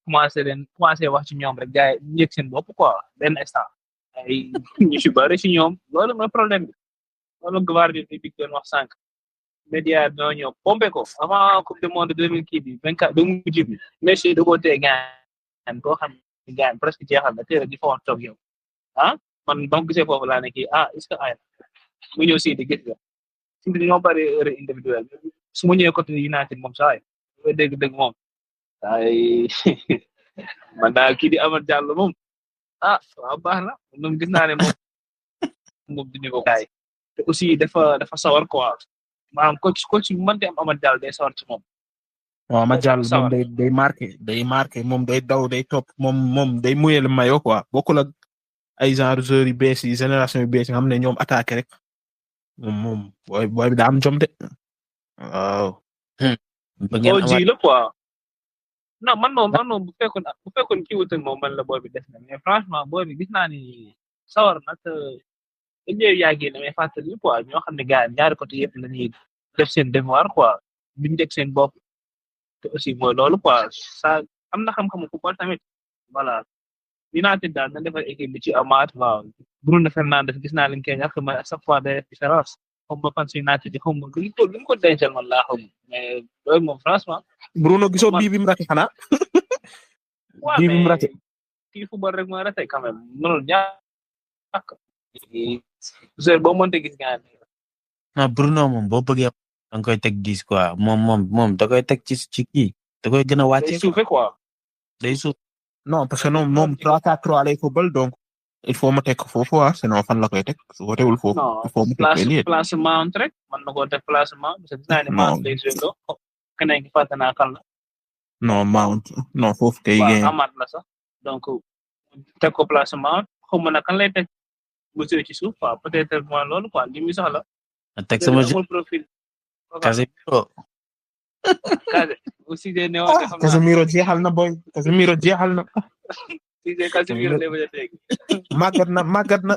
commencé wax ci ñoom rek gars yi ñu yëg seen bopp quoi benn instant ay ñu si bëri si ñoom loolu mooy problème bi. loolu Gvardiol bi big doon wax sànq média ñoo ñëw pompé ko avant coupe du monde 2000 bi 24 ba mujj bi Messi da koo tee gaan koo xam ne gaan presque jeexal na teel a di fa woon toog yow man ba mu gisee foofu laa ne kii est-ce que ay mu ñëw si di gis nga si ñoo bari erreur individuelle su ma ñëwee côté United moom saa yi dégg moom ay man daal kii di Amad Diallo moom waaw baax na moom gis naa ne moom du niveau kaay te aussi dafa sawar quoi maanaam coach bi mënti am Amad Diallo day sawar ci moom. waaw Amad Diallo moom day marqué moom day daw day topp moom day muyee le maillot quoi bokkul ak ay genre joueurs yu bees yi génération yu bees yi nga xam ne ñoom attaqué rek moom booy bi daa am jom de waaw. ba ngeen OG la quoi. non man moom bu fekkoon kii wutal moom man la booy bi des na mais franchement booy bi gis naa ni sawar na te dañuy yàggee damay fàttali quoi ñoo xam ne gars yi ñaari côté yëpp la ñuy def seen devoir quoi duñ teg seen bopp te aussi mooy loolu quoi ça am na xam-xamu football tamit voilà. United daal na defar équipe bi ci amaat waaw Bruno Fernandes gis naa leen kay ñàkk ma à chaque fois day def différence xaw ma fan si United di xaw ma lu ko dencal man laa xam mais loolu moom franchement. Bruno gisoo bii bi mu raté xanaa. waaw bii bi mu raté. kii football rek mooy raté quand même mënul ñàkk. joueur boo mënte gis nga non Bruno moom boo bëggee da nga koy teg 10 quoi moom da koy teg ci kii da koy gën a wàcce. day suufee quoi. day suuf. non parce que moom 3-4-3 lay football donc il faut mu teg foofu sinon fan la koy teg su ko tegul foofu. il faut mu teg placement rek mën na koo def placement parce que gis naa ne Mount day joué loo keneen ki fàtte naa kan la. non Mount non foofu kay. waaw amaat la sax donc teg ko placement xaw ma na kan lay teg mu joué ci suuf quoi peut-être mooy loolu quoi li muy soxla. teg sama jeu profil. Casemiro. aussi day néew. Casemiro jeexal na boy Casemiro jeexal na. Casemiro lay bañ a dégg. màggat na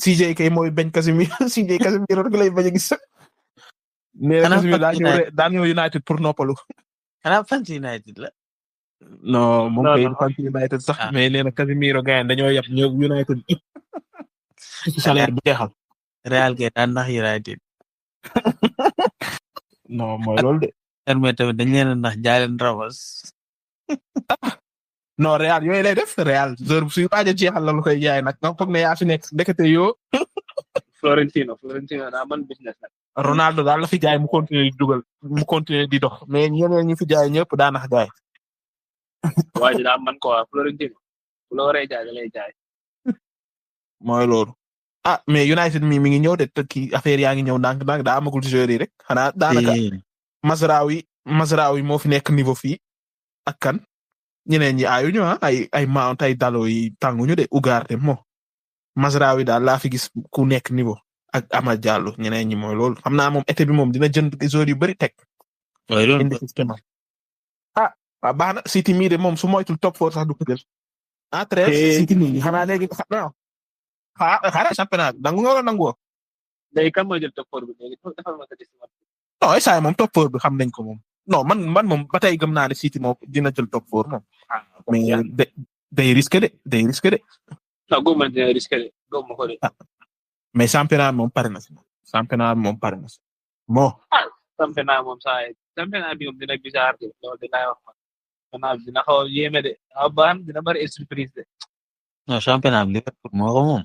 CJ kay mooy bañ Casemiro CJ Casemiro rek lay bañ a gis. nee na Casemiro daa ñëw United pour noppalu. xanaa fan ci United la. non moom kay fan ci United sax mais nee na Casemiro gars dañoo yab ñëw United. salaire bi jeexal. Real kay daan ndax United. non mooy loolu de. mais tamit dañ leen a ndax Jalen Ramos. non Real yooyu lay def Real joueur suy waaj a jeexal la lu koy jaay nag nga foog ne yaa fi nekk ndekete yoo. Florentino daa mën business nag. Ronaldo daal la fi jaay mu continuer di dugal mu continuer di dox mais ñeneen ñi fi jaay ñëpp daanax jaay. waa ji daa mën quoi Florentino bu la waree jaay da lay jaay. mooy loolu. mais United mi ngi ñëw de te kii affaire yaa ngi ñëw ndànk-ndànk daa amagul joueur yi rek xanaa daanaka. Mazraoui moo fi nekk niveau fii ak kan ñeneen ñi aayuñu ay Mount ay Dalot yi tànguñu de Ugarte moo Mazraoui daal laa fi gis ku nekk niveau ak Amad Diallo ñeneen ñi mooy loolu xam naa moom été bi moom dina jënd joueurs yu bari teg. waaye loolu indi système waaw baax na City mii de moom su moytul top 4 sax du ko jël. très City mii xanaa léegi xaaral championnat nangu nga wala nangu woo. léegi kan mooy jël top 4 bi léegi defal ma ko ci non essay moom top 4 bi xam nañ ko moom non man moom ba tey gëm naa ne City moom dina jël top 4 moom. mais day risqué de. non góob ma dina risqué de góob ma ko de. mais championnat moom pare na si bon. championnat moom championnat bi moom dina bizarre de loolu dinaay wax man championnat bi dina xaw a yéeme de baax dina bari surprise de. non championnat bi Liverpool moo ko moom.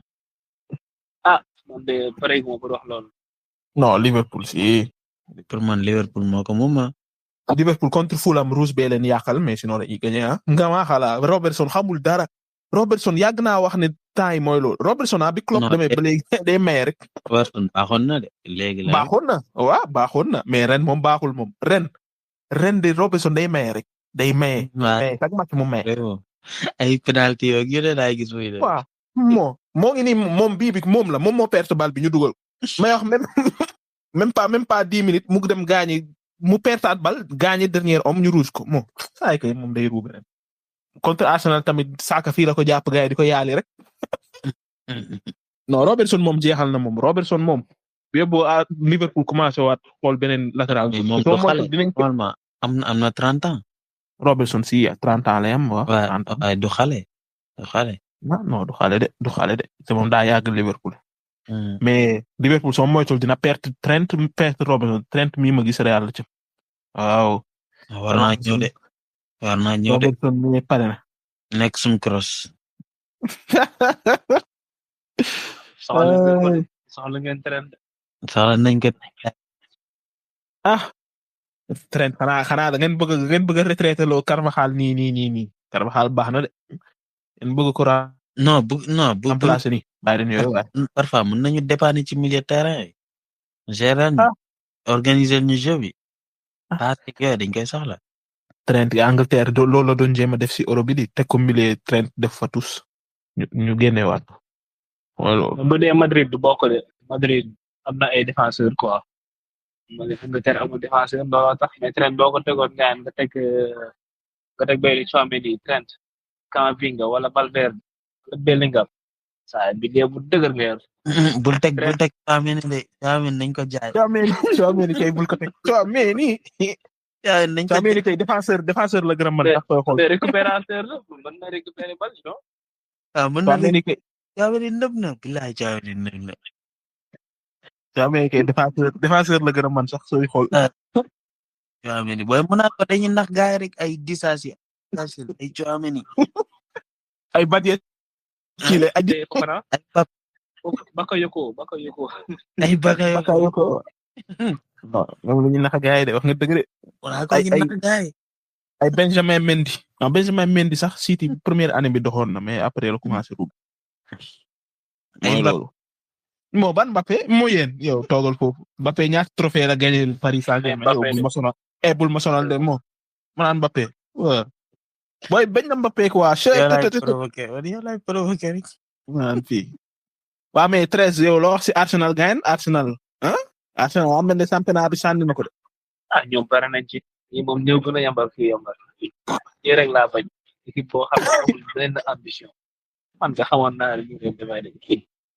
man de pare moo ko wax loolu. non Liverpool si. pour man Liverpool moo ko moom Liverpool contre Fulham rouge bee leen yàqal mais sinon dañuy gagné nga ma xala Robertson xamul dara Robertson yàgg naa wax ne temps yi mooy loolu Robertson bi Klopp demee ba léegi day maye rek. Robertson baaxoon na de léegi la. baaxoon na mais ren moom baaxul moom ren de Robertson day maye rek day maye. mais chaque match mu maye. ay penalty yooyu yële laay gis muy de. waaw moo ngi nii moom bii bi moom la moom moo perte bal bi ñu dugal may wax même pas 10 minutes mu dem gaañi mu pertaat bal gaañi dernier homme ñu rouge ko moom saa kay moom day ruube ren contre Arsenal tamit Saka fii la ko jàpp gars yi di ko yaali rek. non Robertson moom jeexal na moom Robertson moom. boo Liverpool commencé waat xool beneen latéral. moom du xale normalement am na 30 ans. Robertson si 30 ans lay am waaw. waaw du xale. non du xale de te moom daa yàgg Liverpool. mais Liverpool soo moytuwul dina perte Robertson 30 mi ma gis Real la ci. waaw. war naa ñëw de. Robertson mi pare na. nekk suñu cross. soxla ngeen Trent. soxla nañ ko. Trent xanaa da ngeen bëgg a retraité loo Carvajal nii Carvajal baax na de. ngeen bëgg ko bu remplacé nii. bàyyi leen yooyu waaye. parfois mën nañu dépanner ci milieu terrain yi. gérer ñu. organiser ñu jeu bi. yooyu dañ koy soxla. Trent Angleterre loolu la doon jéem a def si Europe bi di teg ko milieu Trent def fa tous ñu génneewaat. ba dee Madrid du bokk de Madrid am na ay défenseur quoi Angleterre amul défenseur looloo tax mais Trent boo ko tegoon nga teg Bailey Tchouaméni Trent Camavinga wala Valverde wala Bellingham saa bi dee bu dëgër nga yor. bul teg Tchouaméni de Tchouaméni nañ ko jaay. Tchouaméni kay bul ko teg Tchouaméni. nañ ko Tchouaméni kay défenseur la gën a mën tax koy xool. mais récupérateur la mën na récupérer bal non. mën na Tchouaméni kay Tchouaméni nëb na bilaay Tchouaméni nëb na. Tchouaméni kay défenseur la gën a mën sax sooy xool. Tchouaméni booy mën naa ko dañuy nax gaay rek ay Disasi ay Tchouaméni. ay Badia kii la ay Pap Bakayoko ay Bakayoko. non moom la ñu nax gaay de wax nga dëgg de. wala ko ñu nax gaay. ay Benjamin Mendy non Benjamin Mendy sax City première année bi doxoon na mais après la commencé dugg. ay loolu. moo ban Mbappé moo yéen yow toogal foofu Mbappé ñaata trophée la gagné Paris Saint-Germain yow bul ma sonal de moo ma naan Mbappé waaw booy bañ na Mbappé quoi. yow lay provoqué rek. naan fii waa mais 13 yow loo wax si Arsenal gagne Arsenal Arsenal am na championnat bi sànni na ko de. ñoom pare nañ ci ñi moom ñëw gën a yambal fii yambal yi rek laa bañ équipe boo xam ne amul benn ambition man nga xamoon naa ne ñu ngi demee de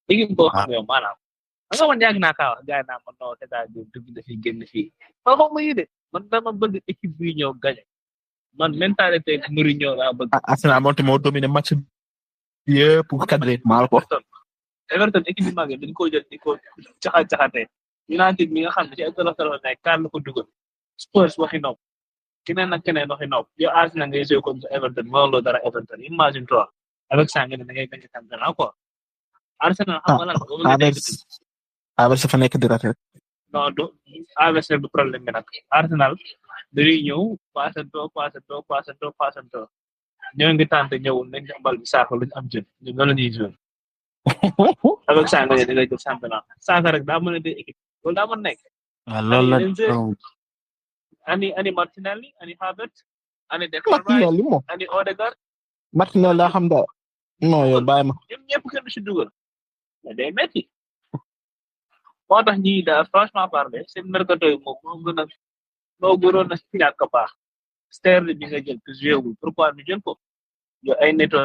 équipe boo xam ne yow maanaam nga man yàgg naa kaa wax gars yi naa man non c'est à dire dugg na fii génn fii man xaw ma yi de man dama bëgg équipe bi ñëw gañe man mentalité Mourinho laa bëgg. Arsenal moom moo dominé match bi yëpp pour cadrer maal ko. Everton équipe bi màggee dañ ko jël di ko caxatee United mi nga xam ne ci ay tolo nekk kan la ko dugal Spurs waxi nopp keneen ak keneen waxi nopp yow Arsenal ngay jouer contre Everton mënuloo dara Everton imagine toi avec ça nga ne da ngay gagné championnat quoi. Arsenal xam nga lan Havertz fa nekk di raté. non du Havertz du problème bi nag Arsenal dañuy ñëw paasantoo ñoo ngi tànte ñëwul nañ ko bal bi saako luñ am jël ñun noonu la ñuy jouer avec ça nga ne da ngay jël championnat saaka rek daa mën a dee équipe loolu daa mën nekk. waaw loolu la ani Martinelli ani Havertz ani Martinelli moom ani Odegaard. Martinelli daa xam daal non yow bàyyi ma. ñoom ñëpp kenn du si dugal mais day métti moo tax ñii daal franchement parler seen mercato yi moom moo gënoon a ñàkk a baax Sterling bi nga jël te joué wul pourquoi ñu jël ko yow ay Neto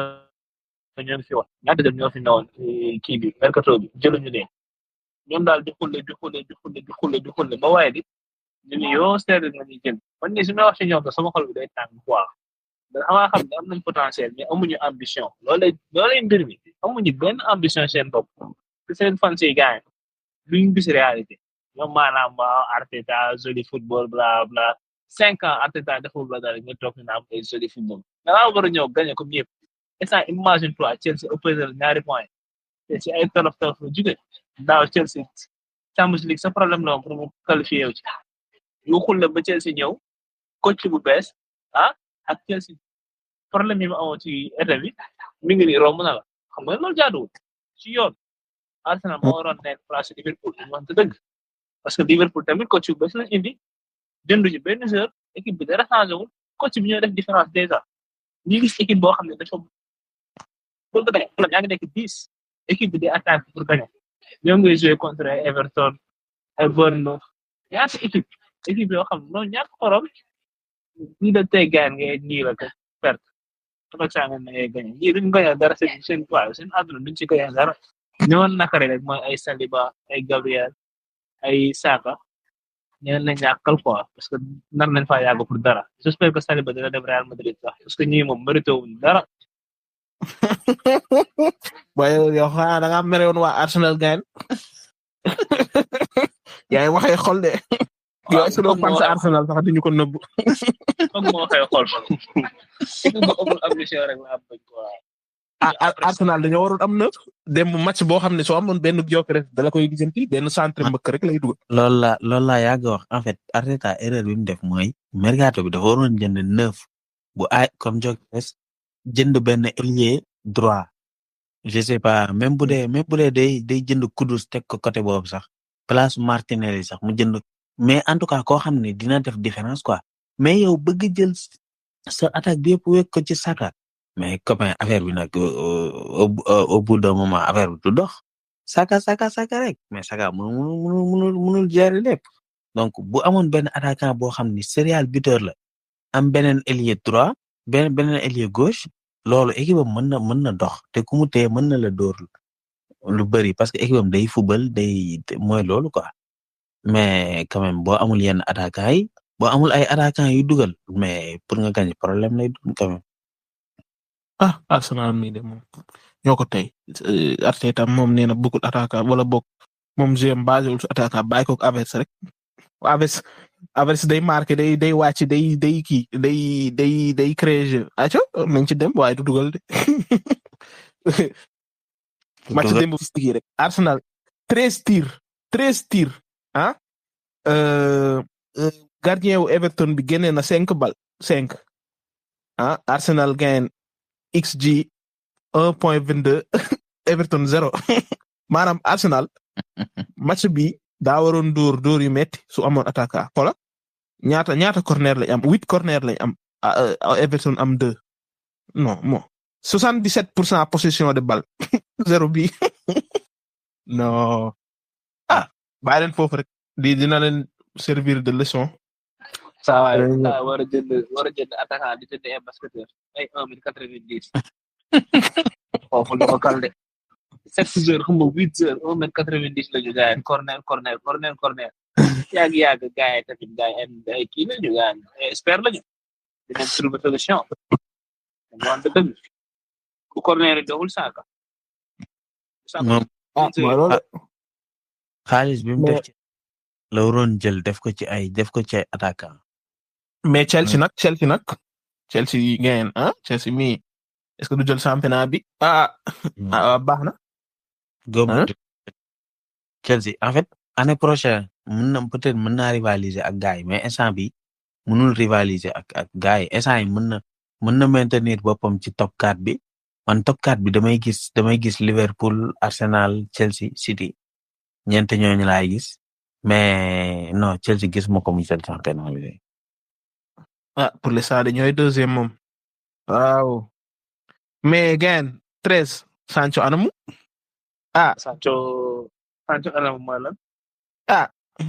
ñoo fi wax ñaata jël ñoo fi newoon kii bi mercato bi jëluñu leen ñoom daal di xulle ba waaye di ñu ni yoo Sterling la ñuy jël man ni su ma wax ci ñoom sama xol bi day tàng quoi damaa xam ne am nañ potentiel mais amuñu ambition loolay mbir mi amuñu benn ambition seen bopp te seen fan si gaañ luñ gis réalité ñoom maanaam waaw Arteta joli football bla bla 5 ans Arteta deful la dara nga toog na am ay joli football dangaa war a ñëw gagné comme ñëpp et ça imagine toi Chelsea opposé ñaari point te si ay tolof la jóge daaw Chelsea Champions League sa problème la pour mu qualifié wu ci yu xulle ba Chelsea ñëw coach bu bees ak Chelsea problème yi mu amoon ci été bi mi ngi nii romb na la xam nga loolu jaaduwul ci yoon Arsenal moo waroon nekk place Liverpool wante dëgg parce que Liverpool tamit coach bu bees lañ indi jënduñu benn joueur équipe bi dara changé wul coach bi ñoo def différence déjà ñu gis équipe boo xam ne dafa pour nga gagné problème yaa ngi nekk 10 équipe bi di attaque pour gagner ñoo ngay jouer contre ay Everton ay Bournemouth ñaata équipe yoo xam ne noonu ñàkk xorom ñi da tey gaan ngay nii la ko perte avec ça nga ngay gagné ñii duñ gagné dara seen toile seen àdduna duñ ci gagné dara ñëwoon nakare rek mooy ay Saliba ay Gabriel ay Saka ñeneen la ñàkkal quoi parce que nar nañ faa yàgg pour dara j'espère que Saliba dina dem Real Madrid sax parce que ñii moom mérité wuñ dara. waaye yow xanaa da ngaa mere woon waa Arsenal gain yaa ngi waxee xol de. yow est-ce que doo fan sa Arsenal sax duñu ko nëbbu. foog moo waxee xol ba amul ambition rek la am quoi. Arsenal dañoo waroon am na dem match boo xam ne soo amoon benn joker rek dala koy gisanti benn centre mbëkk rek lay dugal. loolu la yàgg wax en fait Arteta erreur bi mu def mooy mercato bi dafa waroon jënd 9 bu ay comme Gyökeres jënd benn ailier droit je sais pas même bu dee day jënd Kudus teg ko côté boobu sax place Martinelli sax mu jënd mais en tout cas koo xam ne dina def différence quoi mais yow bëgg jël sa attaque bi yëpp wekk ko ci Saka mais copain affaire bi nag au bout d'un moment affaire bi du dox Saka rek mais Saka mënul gérer lépp donc bu amoon benn attaquant boo xam ni serial buteur la am beneen ailier droit beneen ailier gauche loolu équipe am mën na dox te ku mu tee mën na la dóor lu bëri parce que équipe am day football day mooy loolu quoi mais quand même boo amul yenn attaquant yi boo amul ay attaquant yu dugal mais pour nga gagner problème lay doon quand même. Arsenal mi de moom ñoo ko tey Arteta moom nee na bëggul attaquant wala bokk moom GM basé wul su attaquant bàyyi ko Havertz rek Havertz day marqué day wàcc day kii day créer jeu aco nañ ci dem waaye du dugal de match démb fi rek Arsenal 13 tirs gardien wu Everton bi génnee na 5 balles 5 Arsenal gagne XG 1.22 Everton 0 maanaam Arsenal match bi daa waroon dóor yu metti su amoon attaquant xola ñaata corner lañ am 8 corner lañ am Everton am 2 non bon 77% possession de balle 0 bi non bàyyi leen foofu rek dina leen servir de leçon. saa waay war a jënd attaquant di jënd ay basketteur ay 1m90 foofu la ko kal de 7 heures xam nga 8 heures 1m90 la ñu gaañ corner yàgg gaay tamit gaay ay kii la ñu gaañ expert la ñu dinañ trouver solution moom dëgg ku corner doxul Saka xaalis bi mu def ci la waroon jël def ko ci ay attaquant mais Chelsea nag Chelsea ngeen Chelsea mi est-ce que du jël championnat bi baax na Chelsea en fait année prochaine peut-être mën naa rivaliser ak gars yi mais instant bi mënul rivaliser ak gars yi instant yi mën na maintenir boppam ci top 4 bi man top 4 bi damay gis Liverpool Arsenal Chelsea City ñeent ñooñu laay gis mais non Chelsea gis ma ko mu jël championnat bi. Pour l'instant ñooy deuxième moom waaw mais gain 13 Sancho anamu Sancho anamu mooy lan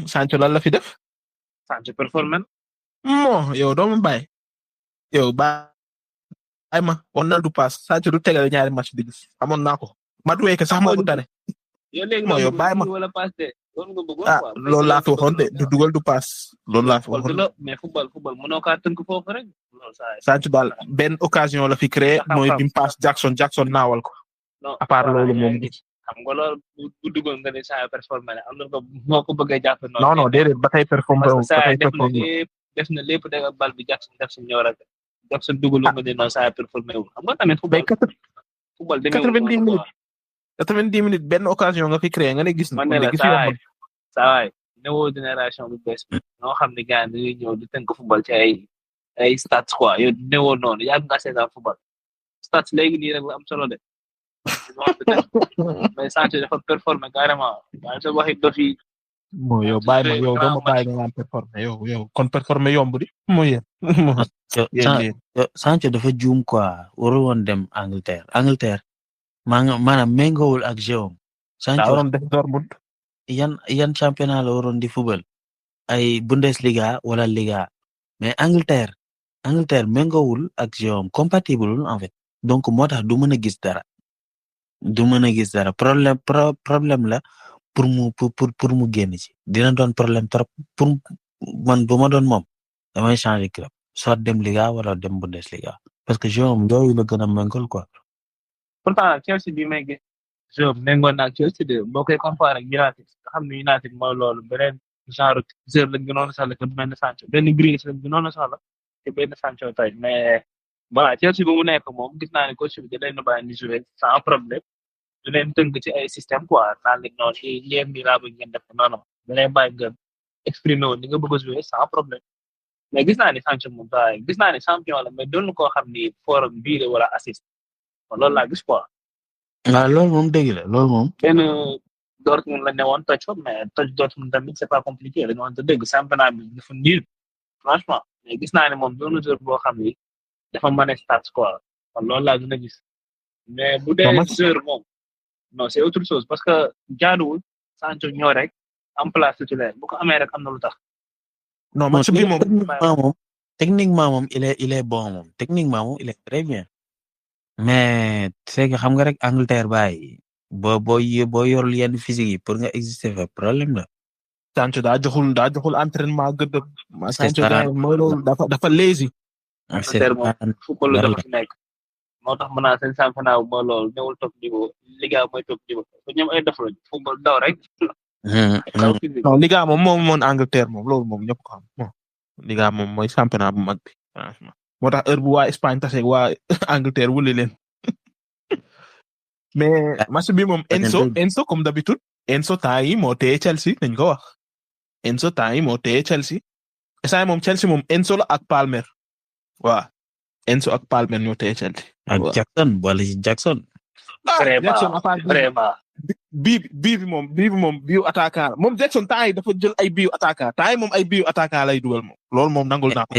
Sancho lan la fi def Sancho performance mo yow doo ma bàyyi yow bàyyi ma on na du pass Sancho du tegal ñaari match di gis amoon naa ko Madueke sax moo ko tane yow bàyyi ma wala pass de loolu laa fi waxoon de du dugal du pass loolu laa fi waxoon mais football mënoo kaa tënk foofu rek Sancho daal benn occasion la fi créé mooy bi mu pass Jackson naawal ko à part loolu moom xam nga loolu bu dugal nga ne saa performé am na ko moo ko bëggee jàpp noonu non déedéet ba tey performé def na lépp da bal bi Jackson ñëw rek Jackson dugalu nga ne noonu saa performé wul xam nga tamit football 90 minutes benn occasion nga fi créé nga ne gis na saa nouveau génération bu bees bi ñoo xam ne gars yi ñëw di tënk football ci ay stats quoi yow néewoon noonu yàgg nga seetaan football stats léegi nii rek la am solo de mais Sancho dafa performer carrément waaye soo waxee dof yi bon yow bàyyi ma yow doo ma bàyyi nga naan performer yow kon performer yomb di mooy yéen Sancho dafa juum quoi warul woon dem Angleterre maanaam méngoowul ak Jérôme Sancho waroon def Dortmund yan championnat la waroon di football ay Bundesliga wala Liga mais Angleterre méngoowul ak Jérôme compatible en fait donc moo tax du mën a gis dara problème la pour mu génn ci dina doon problème trop pour man bu ma doon moom damay changer club soit dem Liga wala dem Bundesliga parce que Jérôme yooyu la gën a méngol quoi. pourtant Chelsea bi may gis Jérôme méngoon na ak Chelsea de boo koy comparé ak United nga xam ne United mooy loolu beneen genre joueur lañ gënoon a soxla que benn Sancho benn Grealish lañ gënoon a soxla te benn Sancho tey mais voilà Chelsea bu mu nekk moom gis naa ne coach bi da leen bàyyi di jouer sans problème du leen tënk ci ay système quoi naan leen noonu yéen bi laa bëgg ngeen def non da leen bàyyi nga exprimer woon ni nga bëgg a jouer sans problème mais gis naa ne Sancho moom saa gis naa ne champion la mais doon koo xam ni forum bii wala assist loolu laa gis quoi. waaw loolu moom dëgg la loolu moom. benn Dortmund la ne woon toj ko mais toj Dortmund tamit c'est pas compliqué dañu woon te dëgg championnat bi dafa nul franchement mais gis naa ne moom doon joueur boo xam ni dafa mën a stats quoi kon loolu laa gën a gis mais bu dee joueur moom non c'est autre chose parce que jaaduwul Sancho ñëw rek en place titulaire bu ko amee rek am na lu tax. non match bi moom techniquement moom il est bon moom techniquement moom il est très bien mais c'est que xam nga rek Angleterre baay boo yorul yenn physique yi pour nga exister fa problème la. Sancho daa joxul entraînement gëdd. Sancho gars mooy loolu dafa lazy. Angleterre moom football la dafa fi nekk. moo tax mën naa seen championnat mooy loolu newul top niveau Liga mooy top niveau te ñoom ay def lañu football daw rek. non Liga moom Angleterre moom loolu moom ñëpp ko xam bon Liga moom mooy championnat bu mag bi franchement moo tax heure bu waa Espagne tase waa Angleterre wuli leen mais match bi moom Enzo comme d'habitude Enzo temps yi moo téye Chelsea nañ ko wax Enzo temps yi moo téye Chelsea instant moom Chelsea moom Enzo la ak Palmer waaw Enzo ak Palmer ñoo téye Chelsea. ak Jackson wala Jackson. vraiment bii bi moom biu attaquant moom Jackson temps yi dafa jël ay biu attaquant temps yi moom ay biu attaquant lay dugal moom loolu moom nangul naa ko.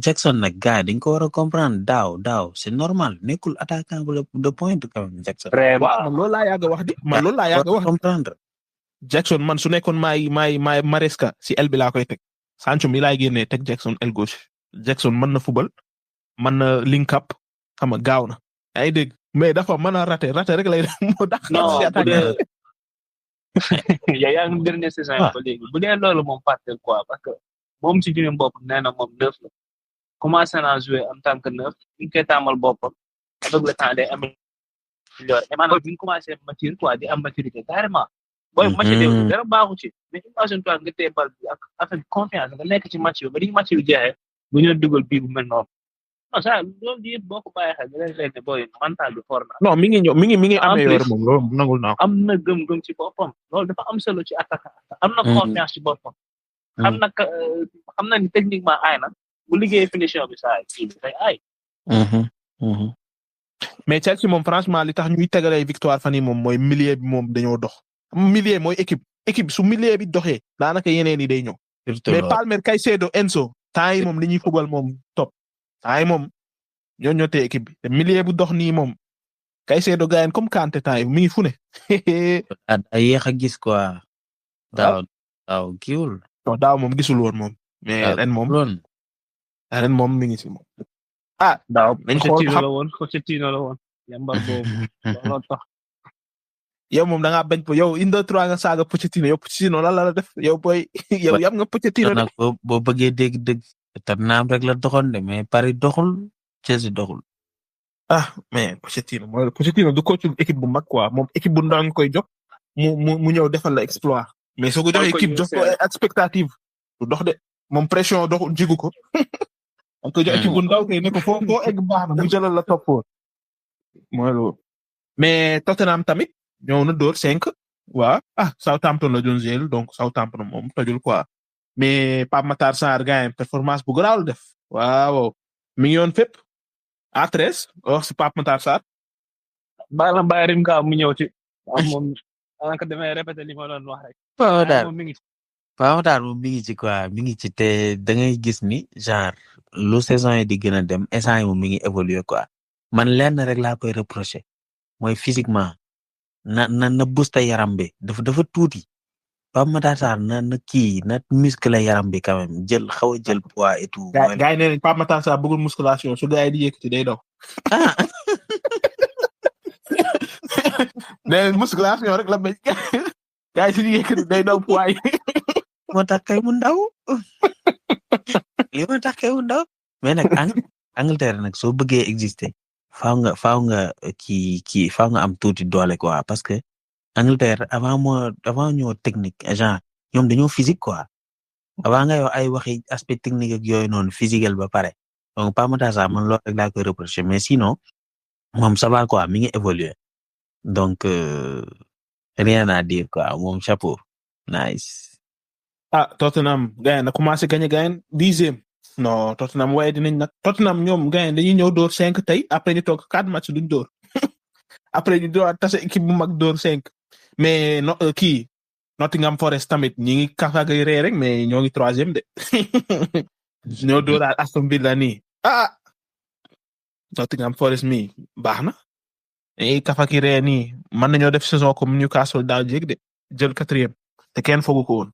Jackson nag gars dañ ko war a comprendre daaw c'est normal nekkul attaquant de pointe quand même Jackson. vraiment man loolu laa yàgg a wax di man loolu laa yàgg a wax comprendre. Jackson man su nekkoon maay Maresca si aile bi laa koy teg Sancho mi laay génnee teg Jackson aile gauche Jackson mën na football mën na link up xam nga gaaw na ay dégg mais dafa mën a raté rek lay def moo tax. non bu dee yaa ngi dernière saison yi ba léegi bu dee loolu moom partel quoi parce que moom si jëmmi bopp nee na moom neuf la commencé naa jouer en tant que neuf ñu koy tàmmal boppam avec le temps day amélioré et maanaam bi ñu commencé mature quoi di am maturité carrément. booy match bi dara baaxu ci mais imagine toi nga téye bal bi ak avec confiance nga nekk ci match bi ba di match bi jeexee bu ñu dugal bii bu mel noonu. non ça loolu yëpp boo ko bàyyi xel dinañ leen ne booy mental bi fort na. non mi ngi ñëw mi ngi amélioré moom loolu nangul naa ko. am na gëm-gëm ci boppam loolu dafa am solo ci attaquant am na confiance ci boppam. xam na ni techniquement aay na bu liggéey finition bi saa kii bi day aay. mais Chelsea moom franchement li tax ñuy tegalee victoire fan yii moom mooy milieu bi moom dañoo dox. milieu mooy équipe su milieu bi doxee daanaka yeneen yi day ñëw. mais Palmer Caicedo Enzo temps yi moom li ñuy football moom top. temps yi moom ñoo tee équipe bi te milieu bu dox nii moom Caicedo gaayen comme Kanté temps yi mi ngi fu ne. a yéex a gis quoi. daaw kiiwul. non daaw moom gisul woon moom. mais ren moom mi ngi si moom. daaw Pochettino la woon yambar boobu looloo tax. yow moom da ngaa bañ ko yow indi 3 nga saaga Pochettino yow Pochettino lan la def yow booy yow yam nga Pochettino nag boo bëggee dégg Tottenham rek la doxoon de mais Paris doxul Chelsea doxul. mais Pochettino du coach équipe bu mag quoi moom équipe bu ndaw nga koy jox mu ñëw defal la exploit mais soo ko joxee équipe jox ko expectative du dox de moom pression doxul jigu ko. on ko jox équipe bu ndaw kay ne ko foo egg baax na mu jëlal la top 4 mooy loolu mais Tottenham tamit ñëw na door 5 waa Southampton la doon jël donc Southampton moom tojul quoi. mais Pape Matar Sarr gars performance bu garaaw def waaw mi ngi yoon fépp A13 wax si Pape Matar Sarr. baala Bayrim ka mu ñëw ci moom daanaka damay répéter li ma doon wax rek. Pape Matar moom mi ngi ci quoi mi ngi ci te da ngay gis ni genre lu saison yi di gën a dem instant yi moom mi ngi évoluer quoi man lenn rek laa koy reprocher mooy physiquement na booster yaram bi dafa tuuti. Pape Matar Sarr na muscle yaram bi quand même xaw a jël poids et tout. gars yi nee nañ Pape Matar Sarr bëggul musculation su gars yi di yëkkati day daw. nee nañ musculation rek la bañ gars yi su di yëkkati day daw poids yi. moo tax kay mu ndaw mais nag Angleterre nag soo bëggee exister faaw nga kii am tuuti doole quoi parce que. Angleterre avant ñoo technique genre ñoom dañoo physique quoi avant nga yow ay waxi aspect technique ak yooyu noonu physique ba pare donc Pape Matar Sarr man loolu rek laa koy reprocher mais sinon moom ça va quoi mi ngi évoluer donc rien à dire quoi moom chapeau nice. Tottenham gars na commencé gagné gars 10e non Tottenham waaye dinañ nag Tottenham ñoom gars dañuy ñëw door 5 tey après ñu toog 4 matchs duñ door après ñu door tase équipe bu mag door 5. mais Nottingham Forest tamit ñi ngi kafagay ree rek mais ñoo ngi 3e de ñoo dooraat Aston Villa nii Nottingham Forest mi baax na kafaki ree nii mën nañoo def saison comme Newcastle daaw jéeg de jël 4e te kenn fogu ko woon.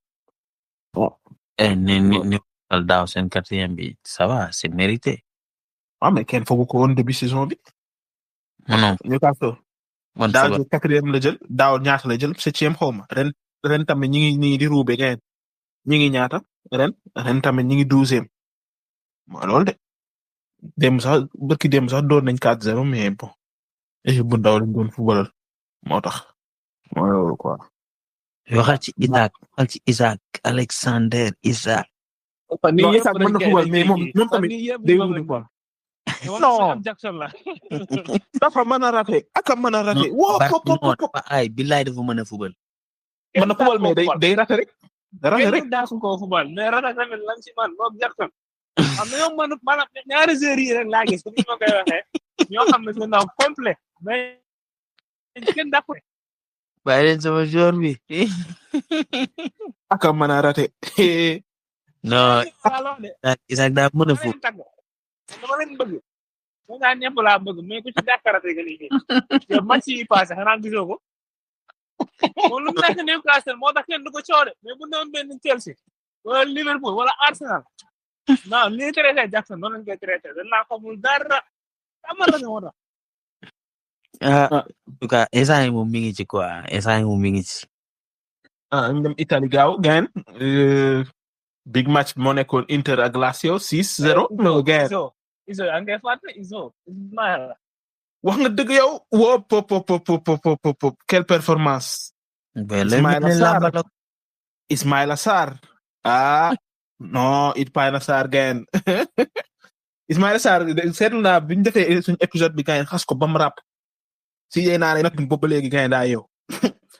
ni daaw seen 4e bi ça va c'est mérité. mais kenn fogu ko woon début saison bi. non Newcastle. daaw jël 4e la jël daaw ñaata la jël 7e xaw ma ren tamit ñi ngi nii di ruube ngeen ñi ngi ñaata ren tamit ñi ngi 12e. loolu de dem sax doon nañ 4-0 mais bon équipe bu ndaw lañ doon football moo tax mooy loolu quoi. waxal ci Isaac Alexander Isaac. non Isaac mën na football mais moom tamit day wut quoi. non Jackson la. dafa mën a raté ak mën a raté. woo ko ay billaay dafa mën a football. mën na football mais day raté rek. raté rek daa ko football mais raté tamit lan ci man moom Jackson. am na yow maanaam ñaari joueurs yi rek laa gis ni ma koy waxee ñoo xam ne c'est un complet mais kenn daa ko. bàyyi leen sama joueur bi. ak mën a raté. non Isaac daa mën a foofu. dama leen bëgg. ñoo ñaan ñëpp laa bëgg mais ku ci dàkkarate nga liggéey. yow match yi passé xanaa gisoo ko. moom lu mu nekk Newcastle moo tax kenn du ko coode mais bu doon benn Chelsea wala Liverpool wala Arsenal. non ni traité Jackson noonu lañ koy traité dañ naa xamul dara amal la moo tax. en tout cas instant yi moom mi ngi ci quoi instant yi moom mi ngi ci. ñu dem Italie gaaw gain big match moo nekkoon Inter ak Lazio 6-0. no gain Iso yaa ngi koy fàtte Iso Ismaïla. wax nga dëgg yow. woo pop quelle performance. Ismaïla Sarr non Ismaïla Sarr gain Ismaïla Sarr seetlu naa bi ñu defee suñu épisode bi gain xas ko ba mu ràpp si yéen naa ne nag boobu ba léegi gain daa yow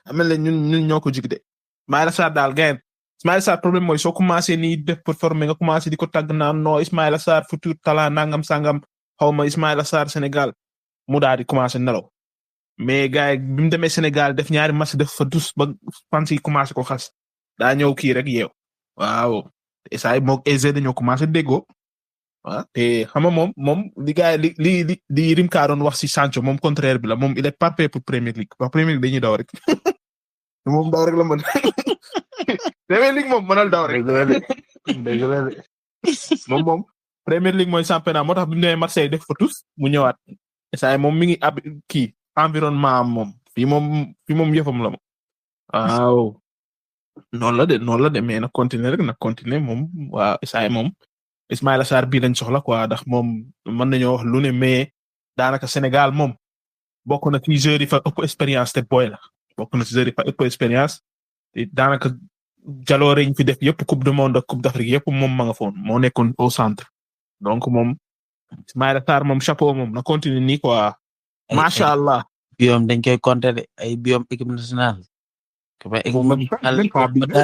amel la ñun ñoo ko jig de Ismaïla Sarr daal gain Ismaïla Sarr problème mooy soo commencé nii def performer nga commencé di ko tàgg naan non Ismaïla Sarr futur talent nangam sangam xaw ma Ismaïla Sarr Sénégal mu daal di commencé nelaw mais gars yi bi mu demee Sénégal def ñaari match def fa dus ba fans yi commencé ko xas daa ñëw kii rek yeew waaw. Isaay moog EZ dañoo commencé déggoo te xam nga moom li gars yi li Rimka doon wax si Sancho moom contraire bi la moom il est parfait pour Premier League wax Premier League dañuy daw rek moom daw rek la mën Premier League moom mënal daw rek moom Premier League mooy championnat moo tax bi mu nee Marseille def fa tous mu ñëwaat Isaay moom mi ngi ab kii environnement am moom fii moom yëfam la moom waaw. noonu la de mais nag continuer rek nag continuer moom waa Isaay moom Ismaïla Sarr bii lañ soxla quoi ndax moom mën nañoo wax lu ne mais daanaka Sénégal moom bokk na ci joueurs yi fa ëpp expérience te boy la bokk na ci joueurs yi fa ëpp expérience te daanaka jaloore yi ñu fi def yëpp coupe du monde ak coupe d'Afrique yëpp moom ma nga foon moo nekkoon au centre donc moom Ismaïla Sarr moom chapeau moom na continuer nii quoi macha allah. biom dañ koy compter de ay biom équipe nationale.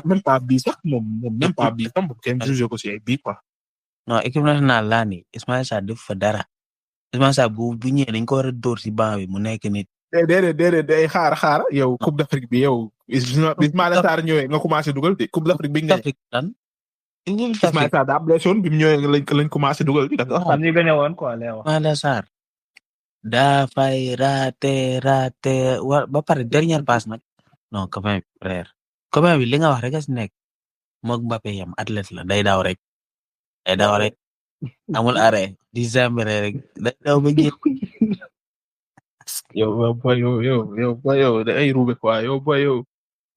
même pas bii sax moom même pas bii sax kenn jugé ko si ay bii quoi. non équipe nationale laa ni Ismaïla Sarr def fa dara Ismaïla Sarr bu ñëwee dañ ko war a dóor si banc bi mu nekk nit. déedéet day xaar yow coupe d'Afrique bi yow Ismaïla Sarr ñëwee nga commencé dugal de coupe d'Afrique bi nga. Ismaïla Sarr daa blessé woon bi mu ñëwee lañ commencé dugal di. waaw ñu gagné woon quoi lay wax. Ismaïla Sarr daa fay raté ba pare dernière passe nag. non copain bi frère copain bi li nga wax rek a si nekk moog Mbappé yam athlète la day daw rek amul arrêt di zambere rek day daw ba génn. yow da ay roube quoi yow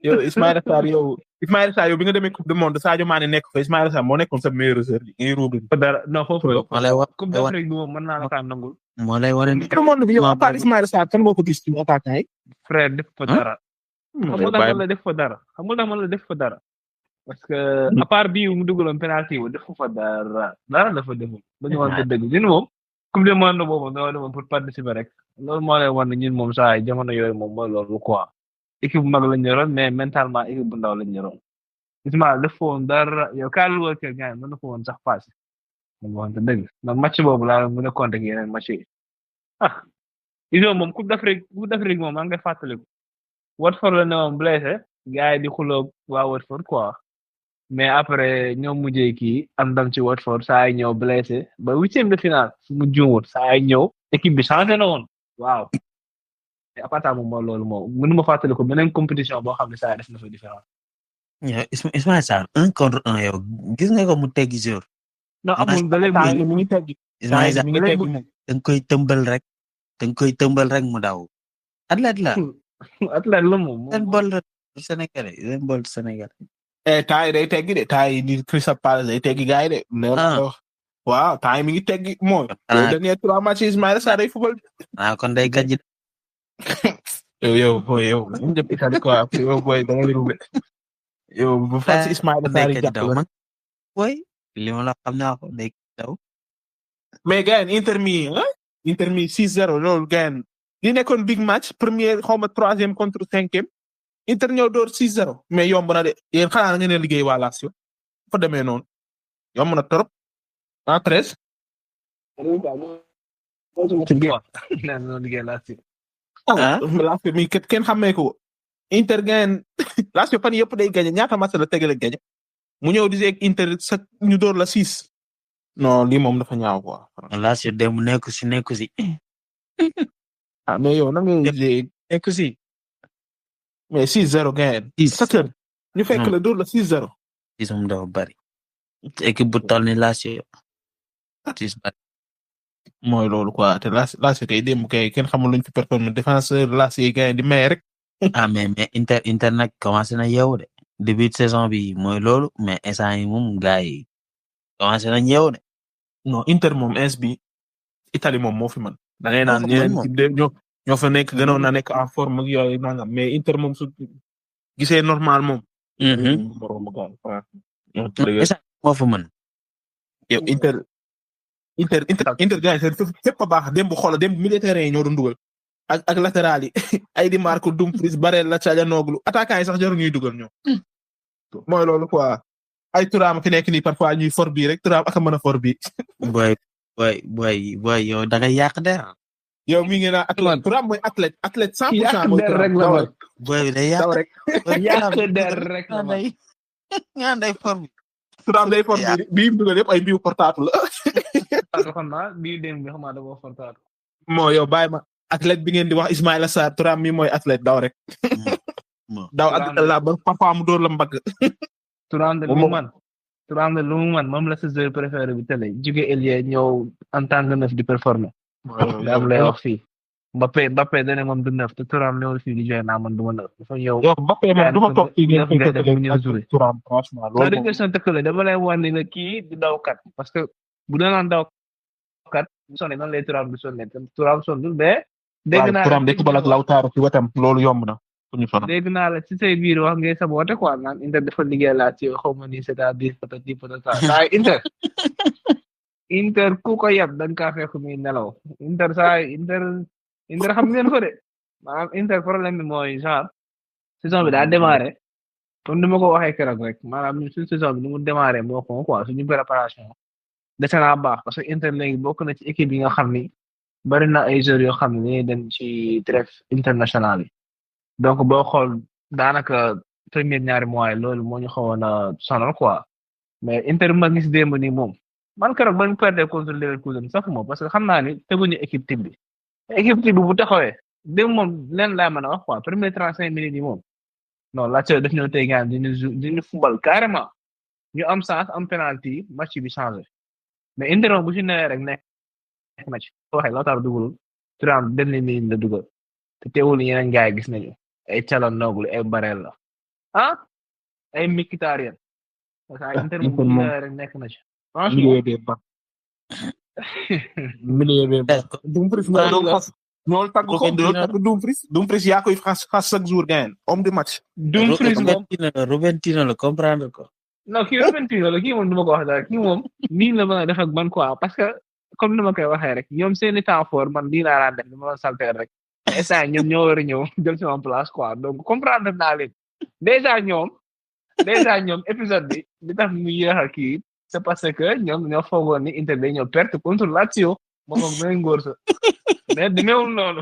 Ismaïla Sarr yow bi nga demee coupe du monde Sadio Mané nekk fa Ismaïla Sarr moo nekkoon sa meilleur joueur bi ngay roube dara non foofu moo lay wax coupe d'Afrique bi moom mën naa la kaa nangul. moo lay war coupe du monde bi yow à part Ismaïla Sarr kan moo ko gis ci attaquant yi. frère def fa dara. xamul tax man la def fa dara parce que à part bii mu dugaloon penalty wu def fa dara dafa deful ba ñu wante dëgg ñun moom coupe du monde boobu ñoo demoon pour participer rek loolu moo lay wan ne ñun moom saa yi jamono yooyu moom mooy loolu quoi équipe bu mag lañ ñoroon mais mentalement équipe bu ndaw lañ ñoroon Ismaïla def fa woon dara yow Kyle Walker gars mën na fa woon sax passé moom wante dëgg man match boobu laa mën a compter ak yeneen match yi moom coupe d'Afrique moom maa ngi fàttaliku Watford la ne woon blessé gars yi di xuloo waa Watford quoi mais après ñoom mujjee kii am ndam ci Watford saa yi ñëw blessé ba 8e de finale mu juumut saa yi ñëw équipe bi changé na woon waaw à part moom mooy loolu moom mënuma fàttali ko beneen compétition boo xam ne saa def na fa différence. Ismaïla Sarr 1 contre 1 yow gis nga ko mu teggi jour. non amul da lay mi ngi teggi. Ismaïla Sarr mi ngi teggi moom. da nga koy tëmbal rek mu daw. athlète la. athlète la moom. seen bol Sénégalais seen bol Sénégalais. Temps yi day teggi de temps yi ni Crystal Palace day teggi gars yi de. waaw temps yi mi ngi teggi mooy. dernier 3 matchs Ismaïla Sarr day football. kon day gàjj. yow ñu jëm Italie quoi yow boy da ngay rubé. yow bu fas Ismaïla Sarr yi jàpp la. boy li ma la xam naa ko day daw. mais gars yi Inter mi 6-0 loolu gars yi li nekkoon big match premier xaw ma 3e contre 5e Inter ñëw door 6-0 mais yomb na de yéen xanaa ngeen liggéey waa Lazio fa demee noonu yomb na trop en 13. Lazio mi kenn xamee ko Inter gain Lazio fan yëpp day gagné ñaata match la tegale gagné mu ñëw di ak Inter sa ñu door la 6. non lii moom dafa ñaaw quoi. Lazio dem nekku si. mais yow na ngay nekku si. mais 6-0 gain. 6 ñu fekk la door la 6-0. 6 moom dafa bari. équipe bu toll ni Lazio 6 bari. mooy loolu quoi te Lazio kay démb kay kenn xamul luñ fi performance défenseur Lazio gain di may rek. mais Inter nag commencé na yeewu de début de saison bi mooy loolu mais instant yi moom gars yi commencé na yeewu de. non Inter moom ins bi Italie moom moo fi man da ngay naan ñeneen ñoo fa nekk gënoon na nekk en forme ak yooyu nangam mais Inter moom su gisee normal moom. borom gaal moo fa mën. yow Inter gars yi fépp a baax démb xoolal démb militaire yi ñoo doon dugal ak latéral yi ay di Marco Dumfries Barella Calhanoglu attaquant yi sax jarul ñuy dugal ñoom. mooy loolu quoi ay Thuram fi nekk nii parfois ñuy for bii rek Thuram ak a mën a for bii. boy yow da ngay yàq der. yow mi ngi naan athlète Thuram mooy athlète 100% mooy der rek la mooy. boy day yàq rek. yàq der rek la mooy. nga day for bi. Thuram day for bii mu dugal yëpp ay bii portable la. xam naa bii démb bi xam naa dafa portable. moo yow bàyyi ma athlète bi ngeen di wax Ismaïla Sarr Thuram mi mooy athlète daw rek. daw ak la ba parfois mu door la mbagg. Thuram de lu mu man moom la sa joueur préféré bi télé jóge Elie ñëw en tant que neuf di performer. am lay wax fii Mbappé dane moom du neuf te Thuram ñëwul fii di joxe naa man du ma neuf dafa ñëw. yow Mbappé moom du ma toog fii ngeen koy tëkkale Thuram franchement loolu moom. question tëkkale dama lay wan ni la kii di dawkat parce que bu doon naan dawkat bu sonné noonu lay Thuram du sonné te Thuram sonnul mais. dégg naa Thuram day kubal ak Lautaro ci wetam loolu yomb na. dégg naa la ci say biir wax ngay saboté quoi naan Inter dafa liggéey Lazio xaw ma ni c'est-à-dire peut-être saa Inter ku ko yab da nga kaa fekk muy nelaw Inter xam ngeen ko de maanaam Inter problème bi mooy genre saison bi daa démarré comme ni ma ko waxee keroog rek maanaam suñu saison bi ni mu démarré moo ko quoi suñu préparation dese naa baax parce que Inter léegi bokk na ci équipe yi nga xam ni bari na ay joueurs yoo xam ne dañuy dem ci trêve international yi. donc boo xool daanaka premier ñaari mois yi loolu moo ñu xawoon a sonal quoi mais Inter ma gis démb nii moom man keroog ba ñu perdre contre Leverkusen sax moom parce que xam naa ni teguñu équipe type bi bu taxawee démb moom leen laa mën a wax quoi premier 35 minutes yi moom non Lazio daf ñoo tey gaan diñu football carrément ñu am chance am penalty match bi changé mais Inter moom bu ci newee rek nekk match waxee Lautaro dugalul Thuram dernière minute la dugal te teewul yeneen gars yi gis nañu ay Calhanoglu ay Barella ay Mkhitaryan parce que Inter moom rek nekk na ci franchement Dumfries ñool tagg ko Dumfries yaa koy xas chaque jour gain homme de match Dumfries moom Rubentino la comprendre ko non kii Rubentino la kii moom du ma ko wax dara kii moom nii la mën a def ak man quoi parce que comme ni ma koy waxee rek ñoom seeni temps fort man lii laa daan def li ma salter rek instant ñoom ñoo war a ñëw jël sama place quoi donc comprendre naa leen déjà ñoom épisode bi li tax mu yéex a kii c'est parce que ñoom ñoo foogoon ni Inter day ñëw perte contre Lazio moom ak beneen góor sa mais demeewul noonu.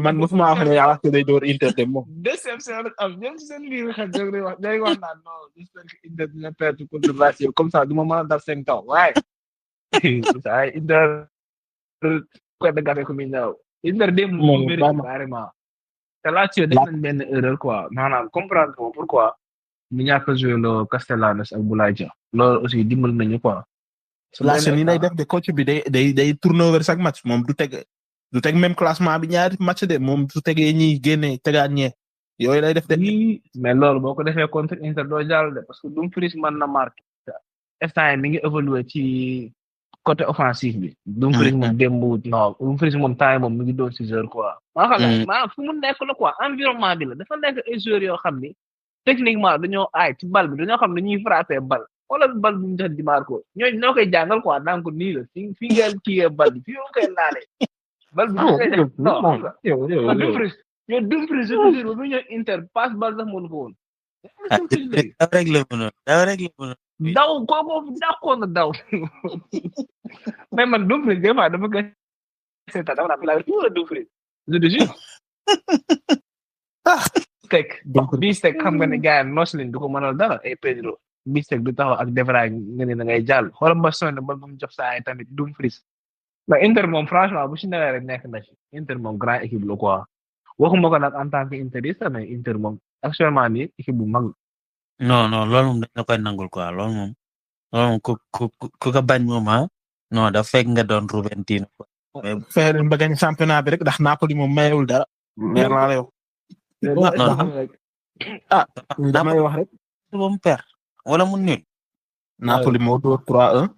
man mosuma wax ne yaa wax day door Inter de moom. déception rek am ñoom seen biir xel day wax naan non j'espère que Inter dina perte contre Lazio comme ça du ma mën a dar seen kaw waaye saa Inter ko da gafe ko mi ñëw Inter démb moom mérite carrément te Lazio def nañ benn erreur quoi maanaam comprendre ko pourquoi ñu ñàkk a joué lo Castellanos ak Boulaye Dia loolu aussi dimbal nañu quoi. Lazio ni lay def de coach bi day turnover chaque match moom du teg même classement bi ñaari match de moom du tegee ñi génne tegaat ñee yooyu lay def de. mais loolu boo ko defee contre Inter doo jàll de parce que Dumfries mën na marqué instant mi ngi évolué ci côté offensif bi. Dumfries moom démb non Dumfries moom temps moom mi ngi doon 6 heures quoi. maa fu mu nekk la quoi environnement bi la dafa nekk ay joueurs yoo xam ni techniquement dañoo aay ci bal bi dañoo xam ne ñuy frappé bal wala bal bu ñu jox Di Marco ñooñu ñoo koy jàngal quoi donc nii la fi ngeen kii bal bi fii nga koy laalee. bal bi ñu koy def non Dumfries yow Dumfries je te jure ba ñëw Inter passe bal sax mënu ko woon. daw rek la mënoon. daw kooku dàqoon na daw mais man Dumfries des fois dama koy seetaan dama naan la tuura Dumfries je te jure. Bistek xam nga ne gars yi noos lañ du ko mënal dara ay Pedro Bistek du taxaw ak Devra nga ne da ngay jàll xoolal ma sonn ba mu jox saa yi tamit Dumfries mais Inter moom franchement bu si newee rek nekk na ci Inter moom grand équipe la quoi waxuma ko nag en tant que interiste mais Inter moom actuellement nii équipe bu mag. non loolu moom dañ la koy nangul quoi loolu moom ku ko bañ moom non da fekk nga doon Juventino. fexe leen ba gañ championnat bi rek ndax Napoli moom mayewul dara. leer naa la yow. damay wax rek. ba mu perdre wala mu nul. Napoli moo door 3-1.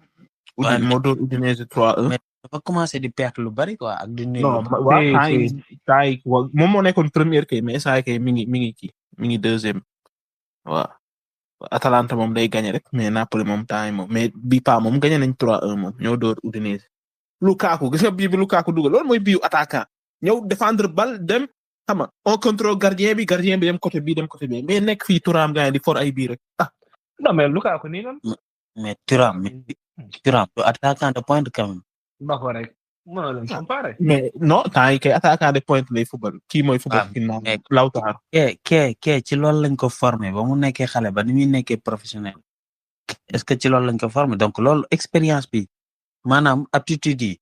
moo door Udinese 3-1. mais dafa commencé di perdre lu bari quoi ak di nul. non waaw moom moo nekkoon première kay mais saa kay mi ngi deuxième. waaw Atalanta moom day gagné rek mais Napoli moom temps moom mais bii pa moom gagné nañ 3-1 moom ñoo door Udinese. Lukaku gis nga bii bi Lukaku dugal loolu mooy biu attaquant ñëw défendre bal dem xam nga on contrôle gardien bi dem côté bii dem côté bi mais nekk fii Thuram gars yi di for ay bii rek non mais Lukaku nii lan. mais Thuram du attaquant de pointe quand même. ba ko rek mënoo leen comparer. mais non temps yi kay attaquant de pointe lay football kii mooy football ginnaaw Lautaro. kee ci loolu lañ ko formé ba mu nekkee xale ba ni muy nekkee professionnel est-ce que ci loolu lañ ko formé donc loolu expérience bi maanaam aptitude yi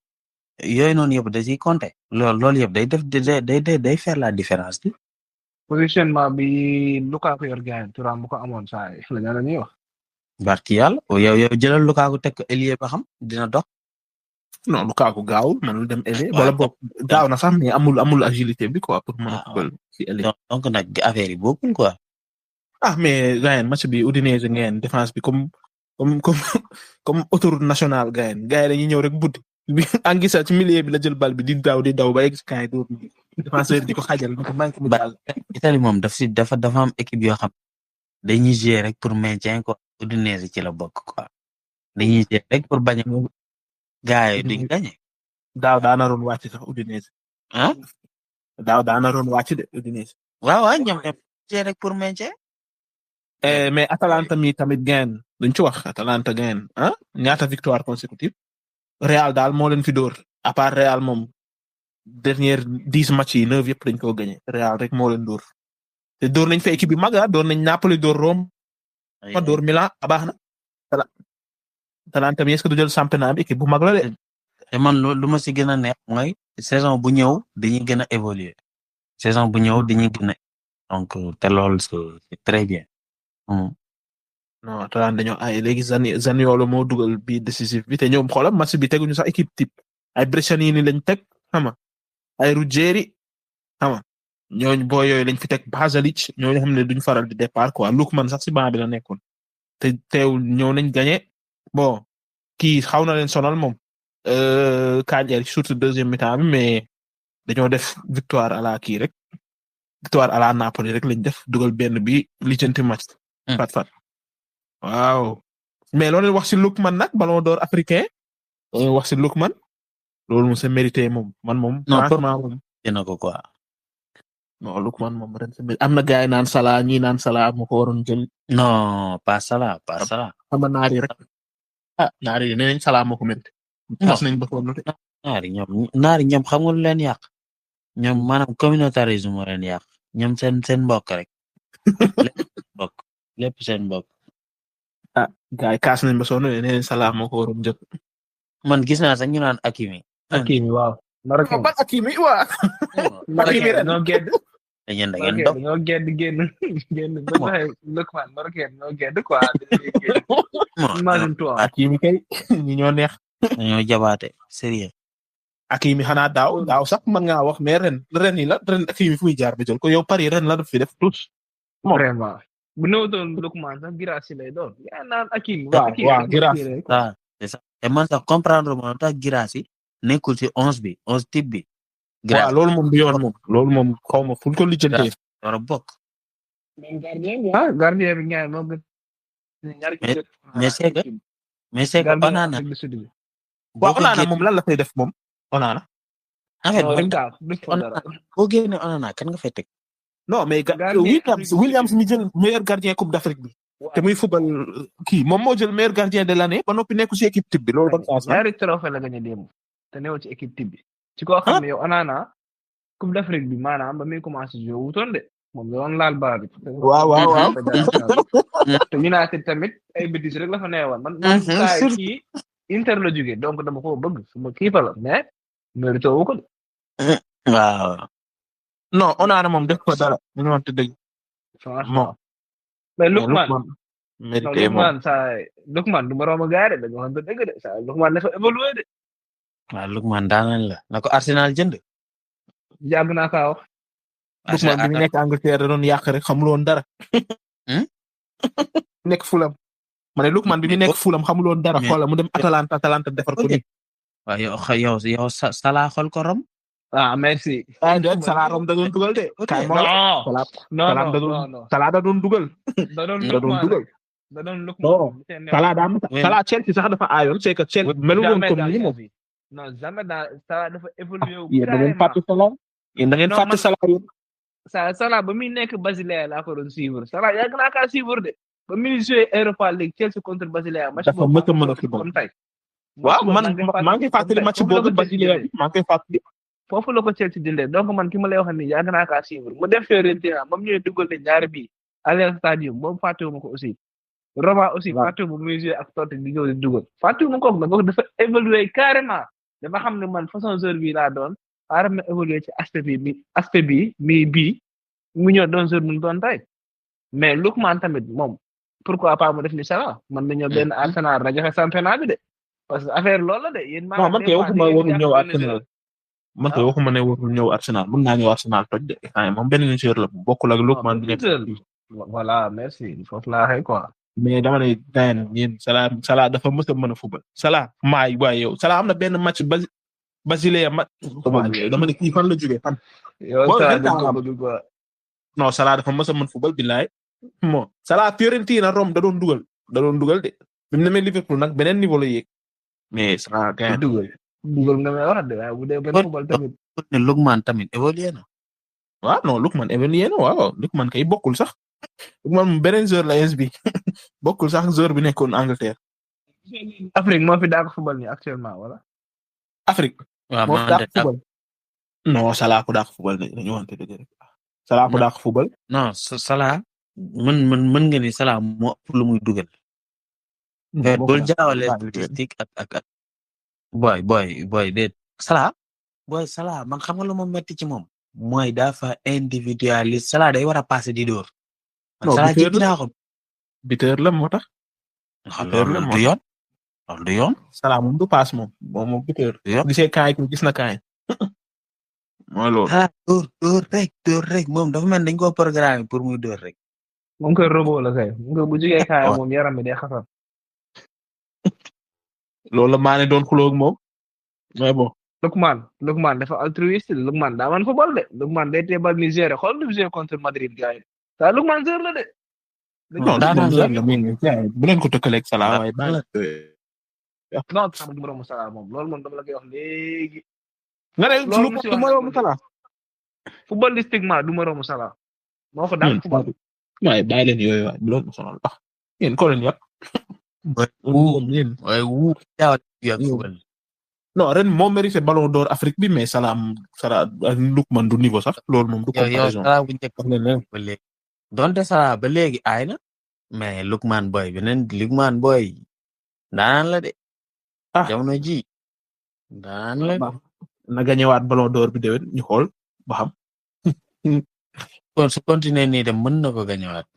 yooyu noonu yëpp da ciy compter loolu yëpp day def day faire la différence bi. positionnement bi Lukaku yor gaañ Thuram bu ko amoon saa yi la ñu ñuy wax. barki yàlla yow jëlal Lukaku teg ko ailier ba xam dina dox. non Lukaku gaawul mënul dem ailier wala boog gaaw na sax mais amul agilité bi quoi pour mën a football ci ailier. donc nag affaire yi bokkul quoi. mais gaañ match bi Udinese ngeen défense bi comme autoroute nationale gars yi dañuy ñëw rek buddi bi Anguissa ci milieu bi la jël bal bi di daw ba egg si kaay dóor défenseur di ko xajal di ko manqué mu daal. Italie moom dafa am équipe yoo xam dañuy jouer rek pour maintien quoi Udinese ci la bokk quoi dañuy jouer rek pour bañ a gars yi duñ gagné. daaw daa naroon wàcc sax Udinese. daaw daa naroon wàcc de Udinese. waaw ñoom jouer rek pour maintien. mais Atalanta mi tamit gain duñ ci wax Atalanta gain ñaata victoire consécutive Real daal moo leen fi dóor à part Real moom dernière 10 matchs yi 9 yëpp dañ koo gagné Real rek moo leen dóor te dóor nañ fa équipe bi mag dóor nañ Napoli dóor Rome ma dóor Milan baax na Atalanta mi est-ce que du jël championnat bi équipe bu mag la de. te man lu ma si gën a neex mooy saison bu ñëw dañuy gën a évoluer saison bu ñëw dañuy gën a donc te loolu c'est très bien. non Atalanta dañoo ay léegi Zaniolo moo dugal bi décisif bi te ñoom xoolal match bi teguñu sax équipe type ay Brescianini lañ teg xam nga ay Ruggeri xam nga ñooñu boo yooyu lañ fi teg Pasalic ñooñu xam ne duñ faral di départ quoi Lookman sax si banc bi la nekkoon te teewul ñëw nañ gagné bon kii xaw na leen sonal moom Cagliari surtout deuxième mi-temps bi mais dañoo def victoire à la kii rek victoire à la Napoli rek lañ def dugal benn bi lijjanti match. fat waaw mais loolu wax ci Lookman nag ballon d'or africain wax ci Lookman loolu moom c'est mérité moom man moom. franchement moom dina ko quoi. non Lookman moom ren am na gars yi naan Salah ñii naan Salah moo ko waroon jël. non pas Salah. xam nga naari rek naari nee nañ Salah moo ko mérité. tas nañ ba ko noté. naari ñoom xam nga lu leen yàq ñoom maanaam communautarisme moo leen yàq ñoom seen mbokk rek. lépp seen mbokk. gars yi kaas nañ ba sonn nee nañ Salah moo ko waroon jël. man gis naa sax ñu naan Hakimi. Hakimi waaw. Marocain ban Hakimi waa. Marocain dañoo gedd. yéen da ngeen Marocain dof dañoo gedd génn ba waxee Lukman Marocain dañoo gedd quoi dañuy génn. Imagine toi. Hakimi kay ñi ñoo neex. dañoo jabaate sérieux Hakimi xanaa daaw sax mën ngaa wax mais ren yi la ren Hakimi fu muy jaar ba jël ko yow Paris ren la daf fi def tous. Vraiment. Bu néewtoon Lukman sax Guirassy lay doon. yaa naan Hakimi. waaw Guirassy. ah c'est ça te man sax comprendre mo tax Guirassy nekkul ci 11 type bi. waaw loolu moom du yoon moom. loolu moom xaw ma fu ñu ko lijjantee. war a bokk. gardien bi ñaar moo gën. ñaar mais c'est que Onana. waaw Onana moom lan la fay def moom Onana. en fait boo génnee Onana kan nga fay teg. non mais Williams mi jël meilleur gardien coupe d'Afrique bi. te muy football kii moom moo jël meilleur gardien de l'année ba noppi nekku ci équipe type bi loolu ban chance la. ñaari trophée la gagné démb te newul ci équipe type bi. ci koo xam ne yow Onana coupe d'Afrique bi maanaam ba muy commencé jouer wutoon de moom doon laal baa bi. waaw. te United tamit ay bêtises rek la fa neewoon man saa yi kii Inter la jógee donc dama ko bëgg suma kii fa la mais mérité wu ko de. waaw. non Onana moom def ko dara ñu wante dëgg. franchement. mais Lukman mérité moom Lukman du ma romb gaare dañu waxante dëgg de saa Lukman dafa évolué de. waaw Lukman daanaka la na ko Arsenal jënd. yàgg naa kaa wax. Lukman bi mu nekk Angleterre da doon yàq rek xamul woon dara. nekk Fulham. ma ne Lukman bi mu nekk Fulham xamul woon dara xoolal mu dem Atalanta defar ko nii. waaw yow Salah xool ko rom. ah merci. Salah rom da doon dugal de. Salah da doon dugal. da doon Lukman. Salah Chelsea sax dafa aayoon c'est que Chelsea melu woon comme ni moom. non jamais Salah dafa évolué wu. yéen da ngeen fàtte Salah. yéen da ngeen fàtte Salah yéen. Salah ba muy nekk Basilea laa ko doon suivre Salah yàgg naa kaa suivre de. ba muy joué Europa League Chelsea contre Basilea. dafa mës a mën a football. waaw man maa ngi fàttali match boobu Basilea bi maa ngi koy fàttali. foofu la ko Chelsea dindee donc man ki ma lay wax nii yàgg naa kaa suivre mu def Fiorentina ba mu ñëwee dugal ne ñaari bii Allianz Stadium boobu fàttewuma ko aussi. Roma aussi fàttewuma muy joué ak Tottenham di ñëw di dugal fàttewuma ko nag dafa évolué carrément dafa xam ne man façon joueur bii laa doon xaaral ma évolué ci aspect bii mu ñëw doon joueur mu doon tey mais Lukman tamit moom pourquoi pas mu def ni Salah man nañoo benn Arsenal na joxe championnat bi de parce que affaire loolu la de yéen. man kay waxuma warul ñëw Arsenal. man kay waxuma ne warul ñëw Arsenal mën naa ñëw Arsenal toj de moom benn joueur la bokkul ak Lukman bi nekk. voilà merci foofu laa xëy quoi. mais dama ne gars yéen Salah dafa mës a mën a football. Salah maay waaye yow Salah am na benn match Basilea dama ne kii fan la jógee fan. non Salah dafa mës a mën football billaay. bon Salah Fiorentina Rome da doon dugal de bi mu demee Liverpool nag beneen niveau la yéeg. mais Salah gars dugal nga may wax de waaye bu dee benn football tamit. ne Lukman tamit évolué na. waaw non Lukman évolué na waaw Lukman kay bokkul sax. Lukman beneen joueur la bi bokkul sax joueur bi nekkoon Angleterre. Afrique moo fi daa ko football nii actuellement wala. Afrique. waaw moo daa ko football. non Salah ko daa ko football dañu wante dëgg rek. Salah ko daa ko football. non Salah mën nga ni Salah moo ëpp lu muy dugal. bul jaawale statistique ak boy déet Salah man xam nga lu ma metti ci moom. mooy dafa individualiste Salah day war a passer di dóor. non Salah jéggi naa ko. buteur la moo tax. loolu du yoon. Salah moom du passe moom buteur. gisee kaay ko gis na kaay. mooy loolu. dóor rek moom dafa mel dañ koo programme pour muy dóor rek. moom koy robot la kay bu jugee kaay moom yaram bi day xasal. loolu la Mané doon xuloo ak moom mais bon. Lukman dafa altruiste Lukman daa man football de Lukman day tee bal mi gérer xool du gérer contre Madrid gars yi saa Lukman gérer la de. non bu leen ko tëkkaleeg Salah waaye baax non sama du moromu Salah moom loolu moom dama la koy wax léegi. nga ne du moromu Salah. footballistiquement du moromu Salah. moo ko daan football. waaye bàyyi leen yooyu waaye bu leen ko sonal baax yéen ko leen yàpp. non ren moo mérité ballon d'or Afrique bi mais Salah ak Lukman du niveau sax loolu moom du comparaison. Salah bu njëkk ba léegi donte Salah ba léegi aay na mais Lukman boy daanaan la de. jamono ji daanaan la na gañewaat ballon d'or bi déwén ñu xool ba xam. kon su continuer nii de mën na ko gañewaat.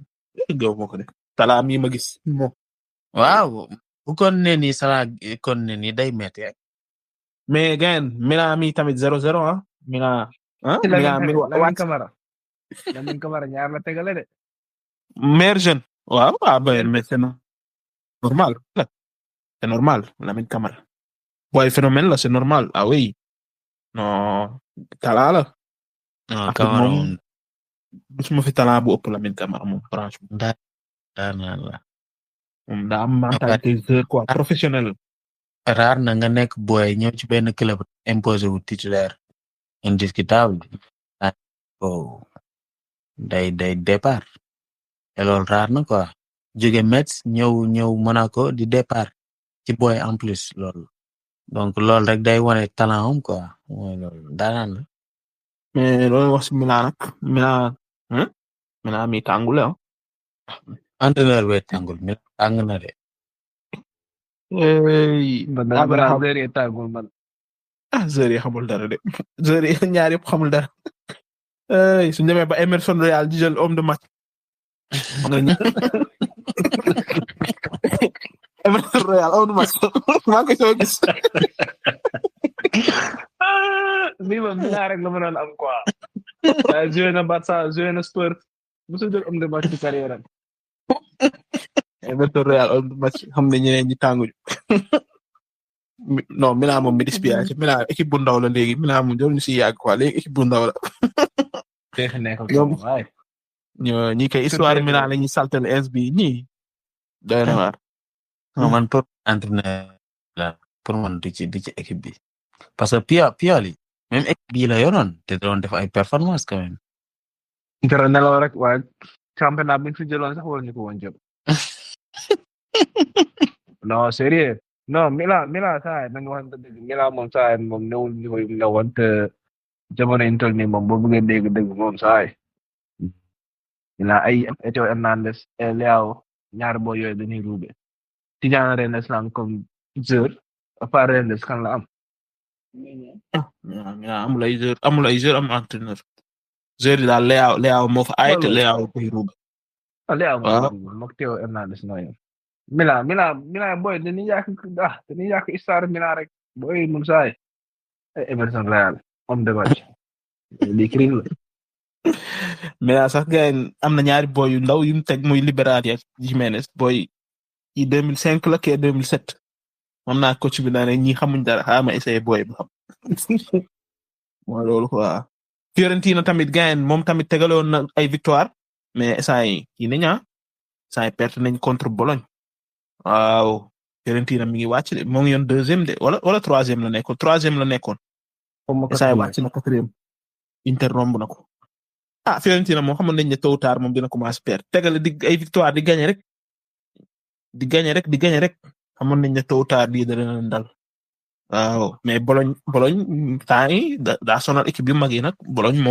gaw ma ko de Salah mi ma gis moom. waaw bu continuer nii Salah continuer nii day metti rek. mais gain Milan mi tamit 0-0 ah Milan. Milan mi Lamine Camara ñaar la tegale de. meilleur jeune. waaw mais c'est normal. c'est normal Lamine Camara. waaye phénomène la c'est normal ah oui non talent la. non Camara moom gisuma fi talent bu ëpp Lamine Camara moom franchement. daanaka la. moom daa am mentalité joueur quoi professionnel. raar na nga nekk boy ñëw ci benn club imposé wu titulaire indiscutable. oh day départ. te loolu raar na quoi. jóge Metz ñëw Monaco di départ ci boy en plus loolu. donc loolu rek day wane talent am quoi mooy loolu daanaan la. mais loolu wax ci Milan nag Milan mi tàngul ah. entraîneur bi tàngul mi tàng na de. tàngul man. joueur yi xamul dara de joueur yi ñaar yëpp xamul dara. suñu demee ba Emerson Royal di jël homme de match. Emerson Royal homme de match maa ngi koy soo gis. bii moom ñaar rek la ma doon am quoi. joué na Barça joué na Spurs mosul jël homme de match ci carrière am. Emerson Royal homme de match xam ne ñeneen ñi tànguñu. non Milan moom mi dispiage Milan équipe bu ndaw la léegi Milan moom ñu si yàgg quoi léegi équipe bu ndaw la. ñi kay histoire Milan la ñuy saltel es bi ñii doy na waar. non man pour entraîneur la pour man du ci équipe bi parce que Pioli même équipe bi la yoroon te doon def ay performance quand même. dara nelaw rek waaye championnat bi ñu fi jëloon sax waruñu ko woon jël. non sérieux non Milan saa nañu waxante dëgg Milan moom saa moom newul niveau yu ne woon te jamono yi ñu toll nii moom boo bëggee dégg dëgg moom saa Milan ay Théo Hernandez Leao ñaari boo yooyu dañuy ruube. Tidiane Reinders la am comme joueur à part Reinders kan la am. amul ay joueur am entraîneur. joueur yi daal Leao moo fa ay te Leao koy ruube. Leao moom Théo Hernandez nooy Milan boy dañuy yàq histoire Milan rek boy mun saay Emerson Royal homme de match li crime la. Milan sax gars am na ñaari boy yu ndaw yu mu teg muy Liberati ak Jiménez boy yi 2005 la kee 2007 moom naa coach bi naa ne ñi xamuñ dara xaaral ma essayé boy bu xam. mooy loolu quoi. Fiorentina tamit gars moom tamit tegaloon na ay victoire mais saa yi kii nañ saa yi perte nañ contre Bologne. waaw Fiorentina mi ngi wàcc de moo ngi yoon deuxième de wala troisième la nekkoon. saa yi wàcc na quatrième. Inter romb na ko. Fiorentina moom xamoon nañ ne tôt ou tard moom dina commencer perdre tegale ay victoire di gagner rek xamoon nañ ne tôt ou tard lii dana leen dal. waaw mais Bologne temps yi daa sonal équipe yu mag yi nag Bologne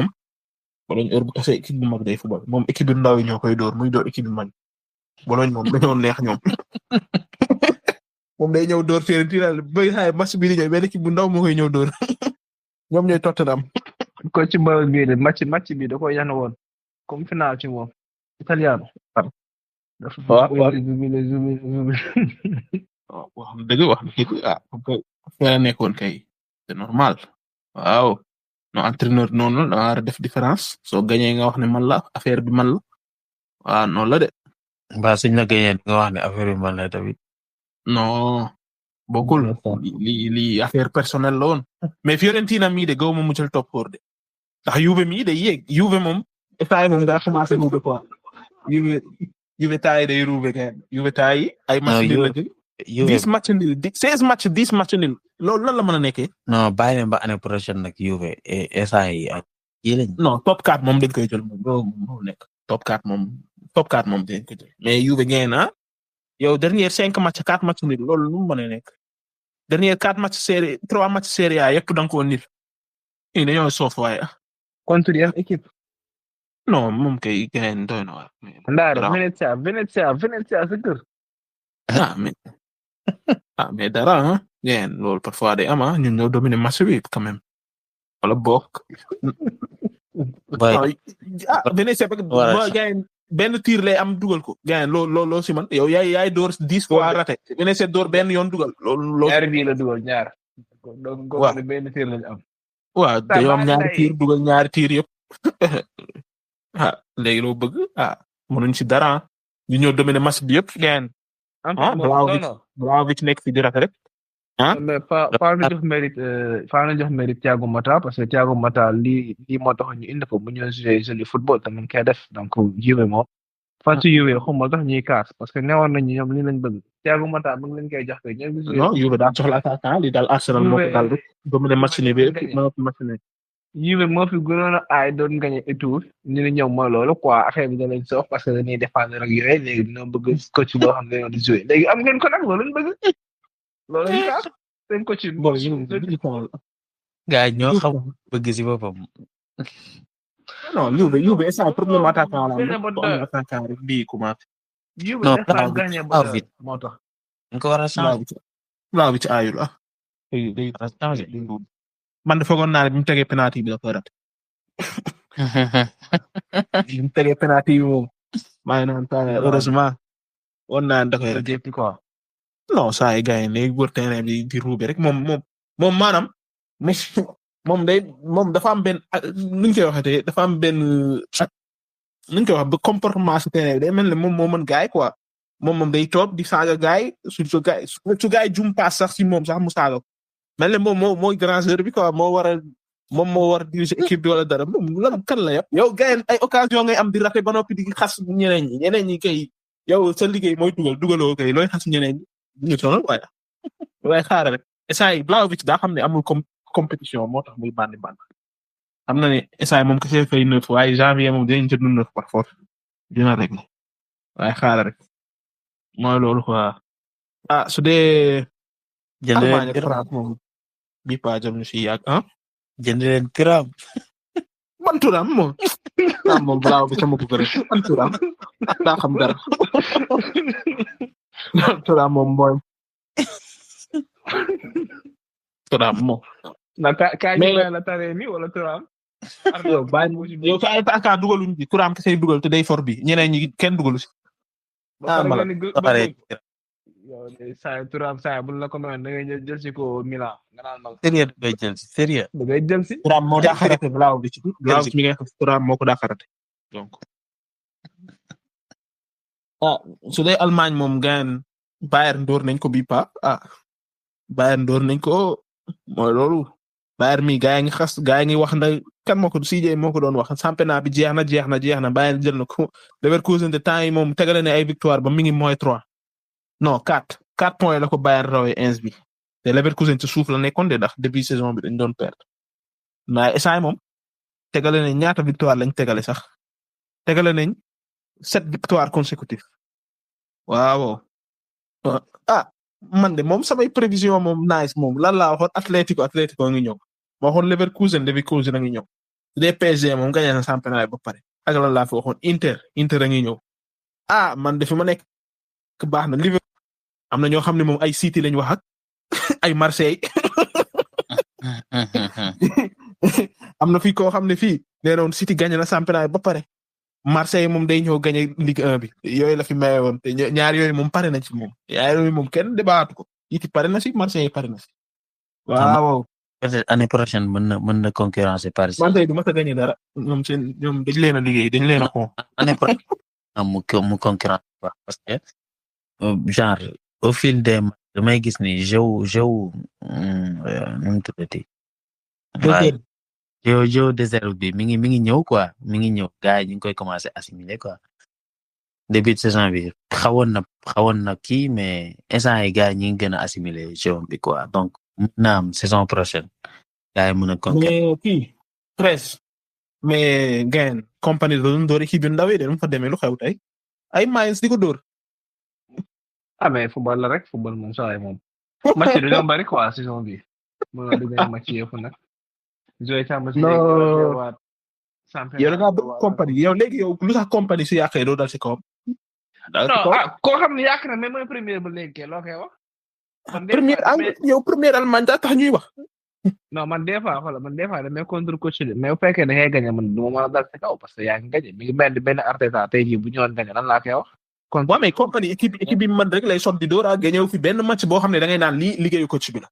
heure bu tasee équipe bu mag day football moom équipe yu ndaw yi ñoo koy door muy door équipe yu mag Bologne moom dañoo neex ñoom. moom day ñëw door Fiorentina ba match bi di ñëw benn équipe bu ndaw moo koy ñëw door ñoom ñooy Tottenham. ko ci Bologne bii de match bi da ko yan woon comme final ci moom italiano. waaw dëgg wax fera nekkoon kay c'est normal. waaw non entraîneur noonu la war a def différence soo gañee nga wax ne man la affaire bi man la waaw noonu la de. mbaa suñ la gañee nga wax ne affaire bi man la tamit. non bokkul li affaire personnelle la woon. mais Fiorentina mii de gaw ma mu jël top 4 de ndax Juve mii day yéeg Juve moom état moom daa commencé ruube quoi Juve taay day ruube kay Juve taay ay match nul la jël 10 match nul 16 match 10 match nul loolu lan la mën a nekkee. non bàyyi leen ba année prochaine nag Juve SA yi ak yi lañ. non top 4 moom dañ koy jël moom moo nekk top 4 moom dañ koy jël mais Juve gain na yow dernier 5 match 4 match nul loolu lu mu mën a nekk dernier 4 match série 3 match série A yëpp da nga koo nil dañoo soof waaye. contre yan équipe. non moom kay gain doy na waar. Ndaare Venezia sa kër. mais dara gain loolu parfois day am ñun ñoo dominer match bi quand même. wala bokk. Boy, Venezia ba gaay benn tir lay am dugal ko. Gaay loo si man yow yaay door 10 fois raté. Venezia door benn yoon dugal loolu. ñaari bii la dugal ñaar. donc waaw benn tir lañu am. waaw dañoo am ñaari tir dugal ñaari tir yëpp. léegi loo bëgg mënuñ ci dara ñu ñëw dominer match bi yëpp gaay. Vlahovic nekk fi di raté rek. mais faa na jox mérite Thiago Motta parce que Thiago Motta lii moo tax ñu indi ko bu ñu jouer joli football te mu koy def donc Juve moom fan su Juve xamul tax ñuy kaas parce que newoon nañu ñoom li lañ bëgg Thiago Motta mu ngi leen koy jox kay ñoom non Juve daa soxla attaquant li daal Arsenal moo ko daal rek dominer match ni bi match ni Juve moo fi gënoon a aay doon gagné et tout ñu ne ñoom mooy loolu quoi affaire bi da leen soof parce que dañuy défendre ak yooyu léegi dina bëgg coach boo xam ne dañoo di jouer léegi am ngeen ko nag loolu lañ bëgg loolu lañ kaas seen coach bon gars ñoo xam bëgg si boppam. non Juve c'est un problème attaquant la attaquant rek bii commencé. non Vlahovic moo tax. dañ ko war a changer. Vlahovic aayul day changer. man de foogoon naa ne bi mu tegee penalty bi da koy raté. bi mu tegee penalty bi moom. maa ngi naan taa heureusement. woon naa ne da koy raté quoi. non saa yi gars yi léegi wër terrain bi di ruube rek moom maanaam moom dafa am benn nu ñu koy waxatee dafa am benn nu ñu koy wax ba comportement si terrain bi day mel ne moom moo mën gars yi quoi moom day toog di saaga gars yi su gars yi jum paas sax si moom sax mu saaga ko mel ne moom mooy grand joueur bi quoi moo war a diriger équipe bi wala dara moom lan kan la yow gars yi ay occasion ngay am di raté ba noppi di xas ñeneen ñi kay yow sa liggéey mooy dugaloo kay looy xas ñeneen ñi ñu sonal waaye xaaral rek essay Vlahovic daa xam ne amul compétition moo tax muy bandi xam na ne essay moom kese fay 9 waaye janvier moom dinañ jënd 9 par force dina rek waaye xaaral rek mooy loolu quoi su dee Allemagne ak France moom bi pa jëm ñu si yàgg jënd leen Thuram man Thuram moom Vlahovic sama ko rek man Thuram daa xam dara Thuram moom mooy Thuram moom. Kaay ñu la taree nii wala Thuram. yow sa ay attaquant dugaluñ ci Thuram kese dugal te day for bi ñeneen ñi kenn dugalu si. saa Thuram saa bu la ko mayoon da ngay jël si ko Milan nga naan ma. sérieux da ngay jël si sérieux. da ngay jël si. Thuram moo daa xarate Vlahovic mi ngay xam Thuram moo ko daa xarate donc. su dee Allemagne moom gaan Bayern door nañ ko bii pa Bayern door nañ ko mooy loolu Bayern mi gaa yi ngi xas gaa yi ngi wax na kan moo ko CJ moo ko doon wax championnat bi jeex na Bayern jël na ko Leverkusen de temps yi moom tegale ne ay victoire ba mi ngi mooy 3 non 4 points la ko Bayern rawee 11 bi te Leverkusen ci suuf la nekkoon de ndax début saison bi dañ doon perdre mais essay moom tegale ne ñaata victoire lañ tegale sax tegale nañ 7 victoires consécutives waaw man de moom samay prévision moom nice moom lan laa waxoon Atlético ngi ñëw ma waxoon Leverkusen a ngi ñëw su dee PSG moom gagné na championnat ba pare ak lan laa fi waxoon Inter a ngi ñëw man de fi ma nekk baax na Liverpool am na ñoo xam ne moom ay City lañ wax ak ay Marseille am na fii koo xam ne fii nee na woon City gagné na championnat ba pare Marseille moom day ñëw gagné Ligue 1 bi yooyu la fi maye woon te ñaar yooyu moom pare na ci moom ñaar yooyu moom kenn débaatu ko City pare na si Marseille pare na si. waaw. peut-être année prochaine mën na concurrencer Paris. Marseille du ma sa gagné dara ñoom dañ leen a liggéey dañ leen a xoo. année prochaine mu concurrence parce que genre au fil des matchs damay gis ni jeu nu mu tuddati. jeu désert bi mi ngi ñëw quoi mi ngi ñëw gars yi ñu ngi koy commencer assimiler quoi début de saison bi xawoon na kii mais instant yi gars yi ñu ngi gën a assimiler jeu bi quoi donc naam saison prochaine gars yi mën a mais kii 13 mais gain compagnie doon door équipe yu ndaw yi de nu fa demee lu xew tey ay Mainz di ko dóor mais football la rek football moom saa yi moom match yi dañoo bari quoi saison bi mën na dugg match yëpp nag yow da ngaa bëgg compagnie yow léegi yow lu tax compagnie su yàqee doo dal si kawam. koo xam ne yàq na mais mooy première ba léegi loo koy wax. première Allemagne daa tax ñuy wax. non man des fois damay contre coach de mais bu fekkee da ngay gagné man du ma mën a dal sa kaw parce que yaa ngi gagné mi ngi mel ni benn Arteta tey jii bu ñëwoon gagné lan laa koy wax. kon waaw mais compagnie équipe bi man rek lay sot di door a gagné fi benn match boo xam ne da ngay naan lii liggéeyu coach bi la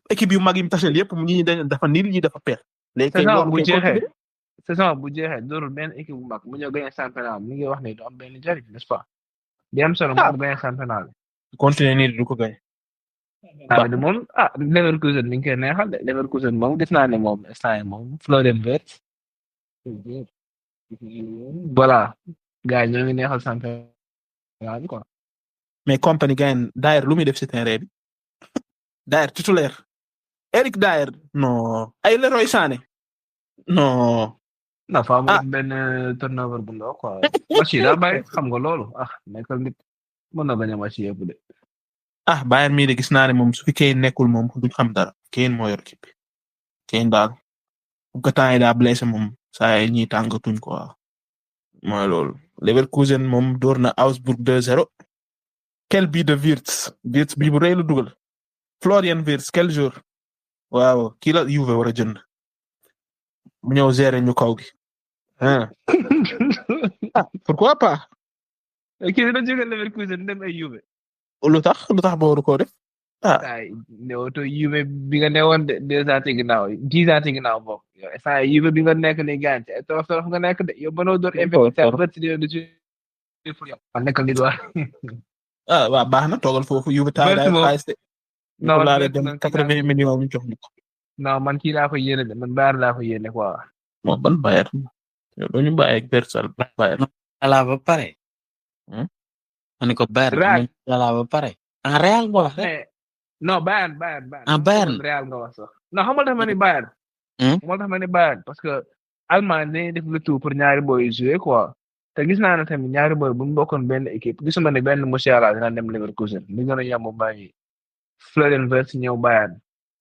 équipe yu mag yi mu taseel yëpp ñi dafa niil ñi dafa perte. léegi kay saison bu jeexee doorul benn équipe bu mag mu ñëw gagné championnat mi ngi wax ne du am benn njariñ n'est-ce pas. di am solo mu gagné championnat bi. continuer nii du ko gagné. moom Leverkusen mi ngi koy neexal de Leverkusen moom gis naa ne moom instant yii moom Florian Wirtz voilà gars yi ñoo ngi neexal championnat bi quoi. mais compagnie gagne Dyer lu muy def ci terrain bi Dyer titulaire Eric Dyer non ay Leroy Sané non. faa mu benn turnover bu ndaw quoi. match yi daa bàyyi xam nga loolu nekkal nit mën na bañ a match yëpp de. Bayern mii de gis naa ne moom su fi Kane nekkul moom duñ xam dara Kane moo yor équipe bi Kane daal bu ko temps yi daa blessé moom saa yi ñuy tàngatuñ quoi mooy loolu. Leverkusen moom door na Augsburg 2-0 quel but de Wirtz bii bu rëy la dugal Florian Wirtz quel jour waaw kii la Juve war a jënd mu ñëw gérer ñu kaw gi pourquoi pas. kii dina jóge Leverkusen dem ay Juve. lu tax ba waru koo def newoto Juve bi nga newoon de 2 ans ci ginnaaw 10 ans ci ginnaaw bokk yow instant Juve bi nga nekk ni gaañ ci torof nga nekk de yow mënoo door investisseur bët di pour yow nekkal nit waa waaw baax na toogal foofu Juve taay daay xaalis de non laa dem 80 millions ñu jox ñu ko non man kii laa ko yéene de man Bayern laa ko yéene quoi bon ban Bayern yow doo ñu bàyyi ak Bersal Bayern ala ba pare ani ko Bayern ala ba pare Real nga wax rek non Bayern Bayern Real nga wax sax non xamal tax ma ni Bayern xamal tax ma ni Bayern parce que Allemagne dañuy def le tout pour ñaari boy jouer quoi te gis naa ne tamit ñaari boy bu ñu bokkoon benn équipe gisuma ne benn Musiala dina dem Leverkusen li gën a yomb bàyyi Florian Wirtz ñëw Bayern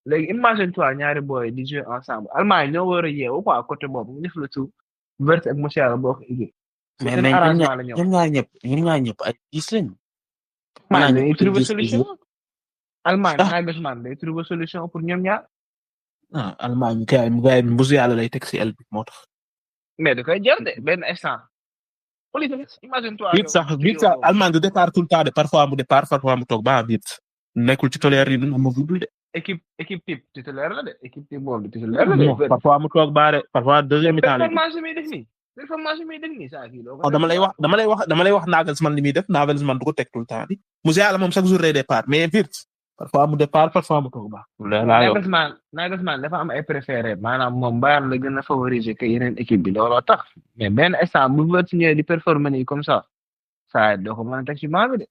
léegi imagine toi ñaari boy di jouer ensemble Allemagne ñoo war a yeewu quoi côté boobu ñu def le tout Wirtz ak Musiala bokk équipe mais ñoom ñaar ñëpp ay 10 lañ. Allemagne day trouver solution. Allemagne day trouver solution pour ñoom ñaar. Allemagne kay mu gaay Musiala lay teg ci el bi moo tax. mais da koy jël de benn instant. imagine toi. Wirtz sax Allemagne du départ tout le temps de parfois mu départ parfois mu toog ba Wirtz nekkul titulaire yi dina mo double de. équipe type titulaire la de équipe type boobu titulaire la de. parfois mu toog ba de parfois deuxième mi-temps la. performance mi def nii saa kii dama lay wax Nagelsmann li muy def Nagelsmann du ko teg tout le temps di Musiala moom chaque jour day départ mais Wirtz parfois mu départ parfois mu toog ba. Nagelsmann dafa am ay préféré maanaam moom Bayern la gën a favoriser que yeneen équipe bi looloo tax mais benn instant bu Wirtz ñëwee di performer nii comme ça saa doo ko mën a teg ci banc bi de.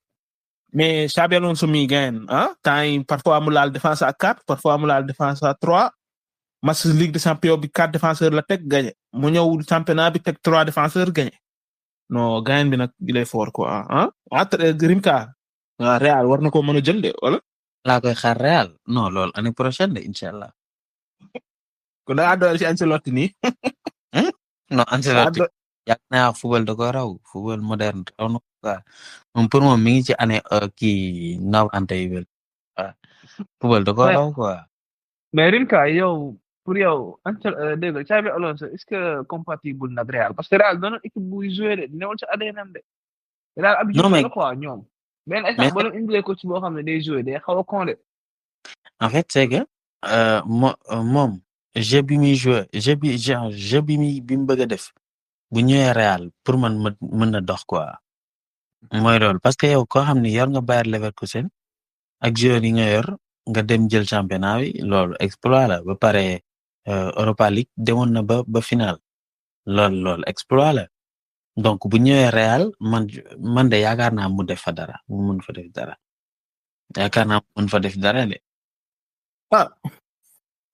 mais Xabi Alonso mi gagne temps yi parfois mu laal défense à 4 parfois mu laal défense à 3. match Ligue des Champions bi 4 défenseurs la teg gagné mu ñëw championnat bi teg 3 défenseurs gagné non gagne bi nag il est fort quoi Rimka Real war na ko mën a jël de wala. laa koy xaar Real non loolu année prochaine de inshallah. kon da ngaa doyal ci Ancelotti nii. non Ancelotti yàgg naa football da ko raw football moderne raw na quoi moom pour moom mi ngi ci année kii novante yi wel football da ko raw quoi. mais Rimka yow pour yow dégg nga Xabi Alonso est-ce que compatible nag Real parce que Real doon équipe buy jouer de newul ci ADN de. Real ab joueur la quoi ñoom. benn instant boo leen indilee coach boo xam ne day jouer day xaw a condé. en fait c'est que moom jeu bi muy jouer jeu bi mu bëgg a def bu ñëwee Real pour man mën na dox quoi. mooy loolu parce que yow koo xam ne yor nga Bayer Leverkusen ak joueur yi nga yor. nga dem jël championnat bi loolu exploit la ba pare Europa League demoon na ba final loolu exploit la donc bu ñëwee Real man de yaakaar naa mu def fa dara mu mën fa def dara yaakaar naa mu mën fa def dara de.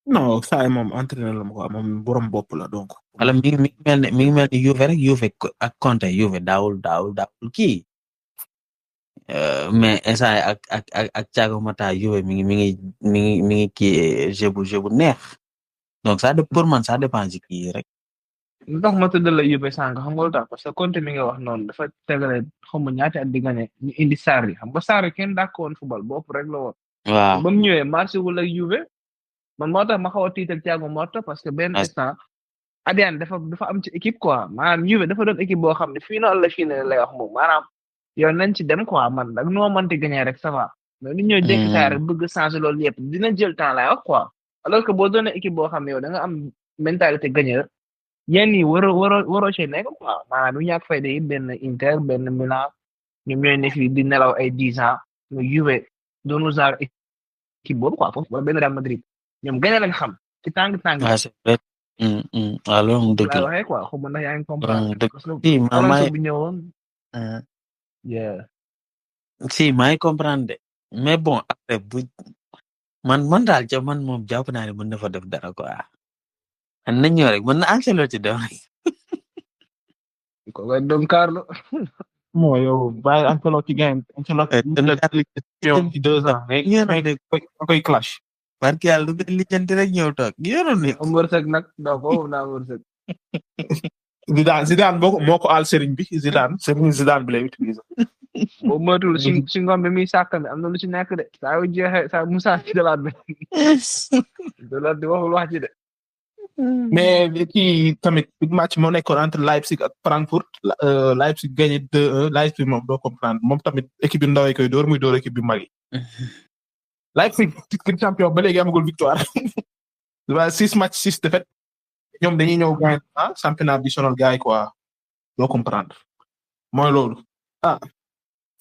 non saa moom entraîneur la moom borom bopp la donc. wala mi ngi mel ni Juve rek Juve ak Conte Juve daawul kii. mais instant ak Thiago Motta Juve mi ngi kii jeu bu neex donc pour man ça dépend ci kii rek. ndax ma tëdd la Juve sànq xam nga lu tax parce que Conte mi nga wax noonu dafa tegale xaw ma ñaata at di gagné ñu indi Sarri xam nga Sarri kenn dàkkoon football bopp rek la woon. waaw ba mu ñëwee marché wul ak Juve man moo tax ma xaw a tiital Thiago Motta parce que benn instant Adrian dafa am ci équipe quoi maanaam Juve dafa doon équipe boo xam ne final la final lay wax moom maanaam yow nañ ci dem quoi man ak nu ma mënti gagné rek ça va mais ni ñëw jékki saa rek bëgg changer loolu yëpp dina jël temps lay wax quoi alors que boo doonee équipe boo xam ne yow da nga am mentalité gagneur yenn yi waroo cee nekk quoi maanaam du ñàkk fay de benn Inter benn Milan ñoom ñooy nekk fii di nelaw ay 10 ans nga Juve doonu genre équipe boobu quoi foofu wala benn Real Madrid ñoom gagné lañ xam ci tàng. c'est vrai. alors mu dëgg la waxee quoi xaw ma ndax yaa ngi comprendre. si maa bi ñëwoon. si maa ngi comprendre de mais bon après bu man daal ca man moom jàpp naa ne mën na fa def dara quoi. nañ ñëw rek mën na Ancelotti dem rek. ko nga Don Carlo. moo yow bàyyi Ancelotti gain Ancelotti ci 2 ans mais koy clash. parce que yàlla du ko lijjanti rek ñëw toog yoroon ni. am wërsëg nag doo ko naa wërsëg. Zidane moo ko aal Serigne bi Zidane bi lay utiliser. boo moytuwul si ngom bi muy sàkkami am na lu ci nekk de saa yu jeexee saa Moussa ci dalaat bi. dalaat di waxul wax ci de. mais kii tamit match moo nekkoon entre Leipzig ak Frankfurt Leipzig gagné 2-1 Leipzig moom doo comprendre moom tamit équipe yu ndaw yi koy door muy door équipe yu mag yi. Leipzig titre champion ba léegi amagul victoire. 6 matchs 6 défaites ñoom dañuy ñëw gagné championnat bi sonal gars yi quoi doo comprendre mooy loolu.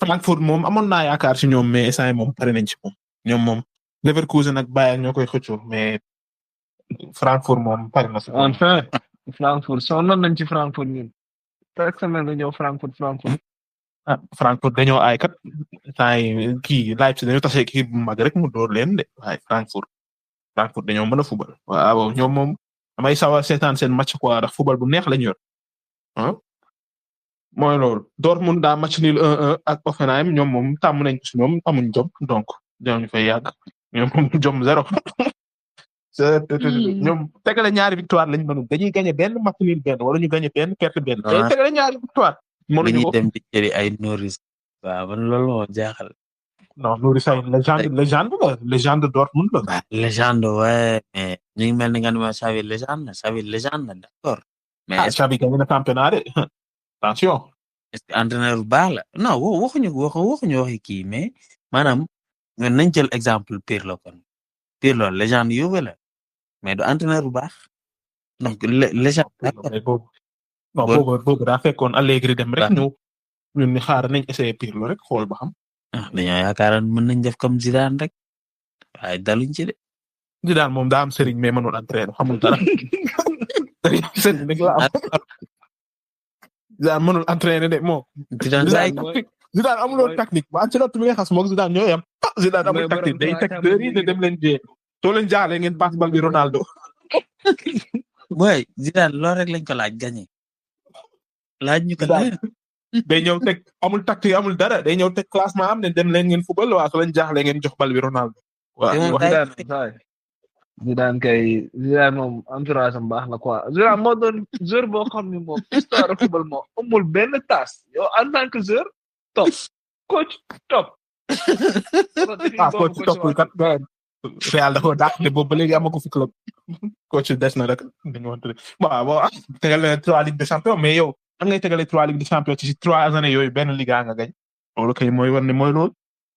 Frankfurt moom amoon naa yaakaar ci ñoom mais instant moom pare nañ ci moom ñoom moom Leverkusen ak Bayern ñoo koy xëccoo mais Frankfurt moom pare na. enfin Frankfurt sonnoon nañ ci Frankfurt ñun. chaque semaine nga ñëw Frankfurt. Frankfurt dañoo aay kat saa yi kii Leipzig dañoo tase kii bu mag rek mu door leen de waaye Frankfurt dañoo mën a fubal waaw ñoom moom damay sawar seetaan seen match quoi ndax fubal bu neex lañ yor mooy loolu Dortmund daa match nul 1-1 ak Hoffenheim ñoom moom tàmm nañ ci ñoom amuñ jom donc dañu fay yàgg ñoom moom jom 0 ñoom tegale ñaari victoire lañ mënu dañuy gagné benn match nul benn wala ñu gagné benn perte benn tegale ñaari victoire mënuñu ko dem di jëli ay Norris waaw man loolu moo jaaxal. non Norris ay légende Dortmund la. légende ouais mais ñu ngi mel ni nga ne ma Xavi légende d'accord. mais Xavi gagné na championnat de attention. est-ce que entraîneur bu baax la non waxuñu waxi kii mais maanaam nañ jël exemple Pirlo kon Pirlo légende Juve la mais du entraîneur bu baax donc légende. non boobu daa fekkoon Allegri dem rek ñun ni xaar nañ essayer Pirlo rek xool ba xam. dañoo yaakaaroon mën nañ def comme Zidane rek waaye daluñ ci de. Zidane moom daa am sëriñ mais mënul entraîner xamul dara. sëriñ rek la am. Zidane mënul entraîner de moom. Zidane amuloo technique ba Ancelotti mi nga xas moom Zidane ñoo yam. Zidane amul technique day teg dër yi ne dem leen jee. soo leen jaaxlee ngeen passe bal bi Ronaldo. mooy Zidane loolu rek lañ ko laaj gagné. laaj ñu ko day ñëw teg amul tactique amul dara day ñëw teg classement am ne dem leen ngeen football waa soo leen jaaxlee ngeen jox bal bi Ronaldo. waaw Zidane moom entourage am baax na quoi Zidane moo doon joueur boo xam ne moom histoire football moo amul benn tasse yow en tant que joueur top coach top. coach toppul kat Real da ko dàq ne boobu ba léegi amagu fi club coach des na rek dañu wante waaw tegal 3 Ligue des Champions mais yow am ngay tegale 3 Ligue des Champions ci 3 années yooyu benn Liga nga gañ loolu kay mooy war ne mooy loolu.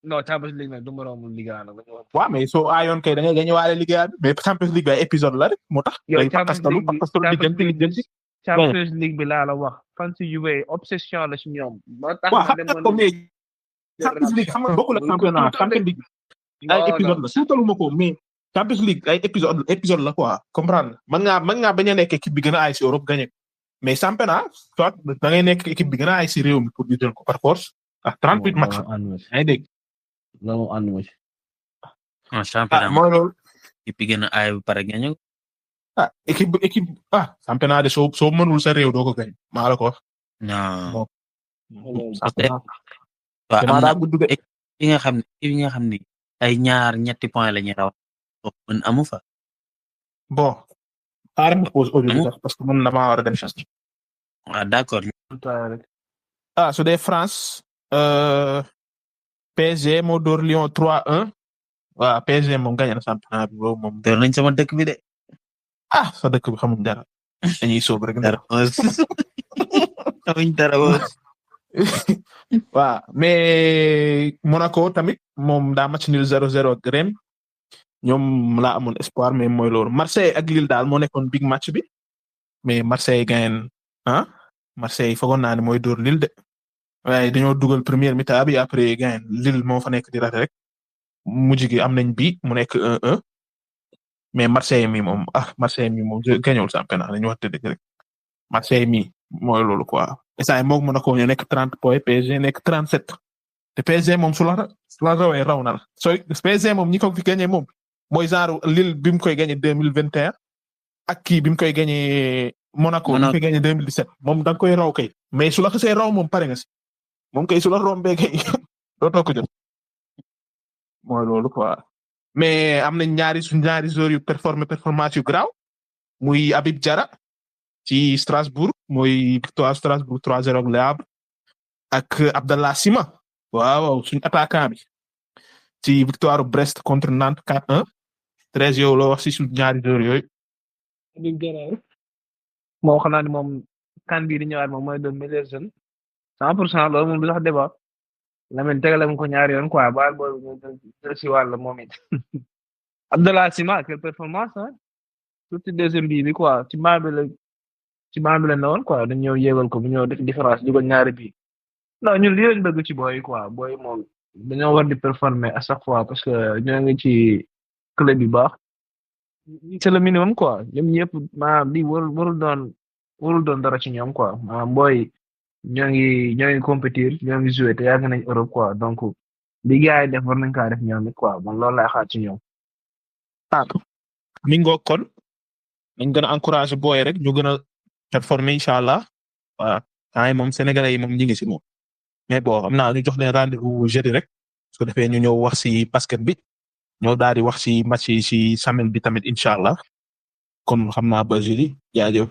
non Champions League nag du moroomul Liga nag. waaw mais soo aayoon kay da ngay gañ waale Liga mais Champions League ay épisode la rek moo tax. yow Champions League bi laa la wax fan si Juve obsession la ci ñoom. ba tax na demoon Champions League xam nga bokkul ak championnat Champions League ay épisode la suutaluma ko mais Champions League ay épisode la quoi comprendre mën ngaa bañ a nekk équipe bi gën a aay si Europe gagné mais championnat soit da ngay nekk équipe bi gën a aay si réew mi pour ñu jël ko par force ak 38 match ay dégg loolu ànd ma ci championnat mooy loolu équipe bi gën a aay bu pare gagné équipe championnat de soo mënul sa réew doo ko gagné maa la ko wax non waaw am na nga xam ne ay ñetti point la ñuy raw mën amu fa. bon xaaral ma pause audio sax parce que man damaa war a dem chasse. d'accord. su dee France PSG moo door Lyon 3-1 waaw PSG moom gagné na championnat bi boobu moom. door nañ sama dëkk bi de. ah sa dëkk bi xamuñ dara dañuy sóob rek. dara xamuñ dara woon. waaw mais Monaco tamit moom daa match nul 0-0 ak Rennes ñoom laa amoon espoir mais mooy loolu Marseille ak Lille daal moo nekkoon big match bi mais Marseille gagné Marseille foogoon naa ne mooy dóor Lille de waaye dañoo dugal première mi-temps bi après gagné Lille moo fa nekk di raté rek mujj gi am nañ bi mu nekk 1-1 mais Marseille mi moom gagnéwul championnat dañu wax dëgg rek Marseille mi mooy loolu quoi. instant moom Monaco ñu nekk 30 points PSG nekk 37 te PSG moom su la rawee raw na la sooy PSG moom ñi ko fi gagné moom mooy genre Lille bi mu koy gagné 2021 ak kii bi mu koy gagné Monaco bi mu koy gagné 2017 moom da nga koy raw kay mais su la xasee raw moom pare nga si moom kay su la rombee kay dootoo ko jot mooy loolu quoi mais am nañ ñaari joueurs yu performance yu garaaw muy Habib Diarra ci Strasbourg mooy victoire Strasbourg 3-0 ak Le Havre ak Abdallah Sima waaw suñu attaquant bi ci victoire Brest contre Nantes 4-1 13 yow loo wax si suñu ñaari joueurs yooyu. moo xam naa ne moom kan bii di ñëwaat moom mooy doon meilleur jeune 100% loolu moom du sax débat Lamine tegale mu ko ñaari yoon quoi baal boobu ñu jël si wàll moom it Abdallah Sima quelle performance surtout deuxième bii bi quoi ci banc bi la ne woon quoi dañ ñëw yéegal ko bu ñëw def différence dugal ñaari bii non ñun lii lañ bëgg ci booy quoi booy moom dañoo war di performer à chaque fois parce que ñoo ngi ci club bi baax c'est le minimum quoi ñoom ñëpp maanaam lii warul doon dara ci ñoom quoi maanaam booy ñoo ngi compétir ñoo ngi jouer te yàgg nañ Europe quoi donc li gars yi def war nañ kaa def ñoom it quoi man loolu lay xaar ci ñoom. mi ngoog kon nañ gën a encourager booy rek ñu gën a performer incha allah waaw temps moom sénégalais yi moom ñi ngi si moom mais bon xam naa ñu jox leen rendez-vous jeudi rek su ko defee ñu ñëw wax si basket bi ñoo daal di wax si match yi si semaine bi tamit incha allah kon xam naa ba jeudi jaajëf.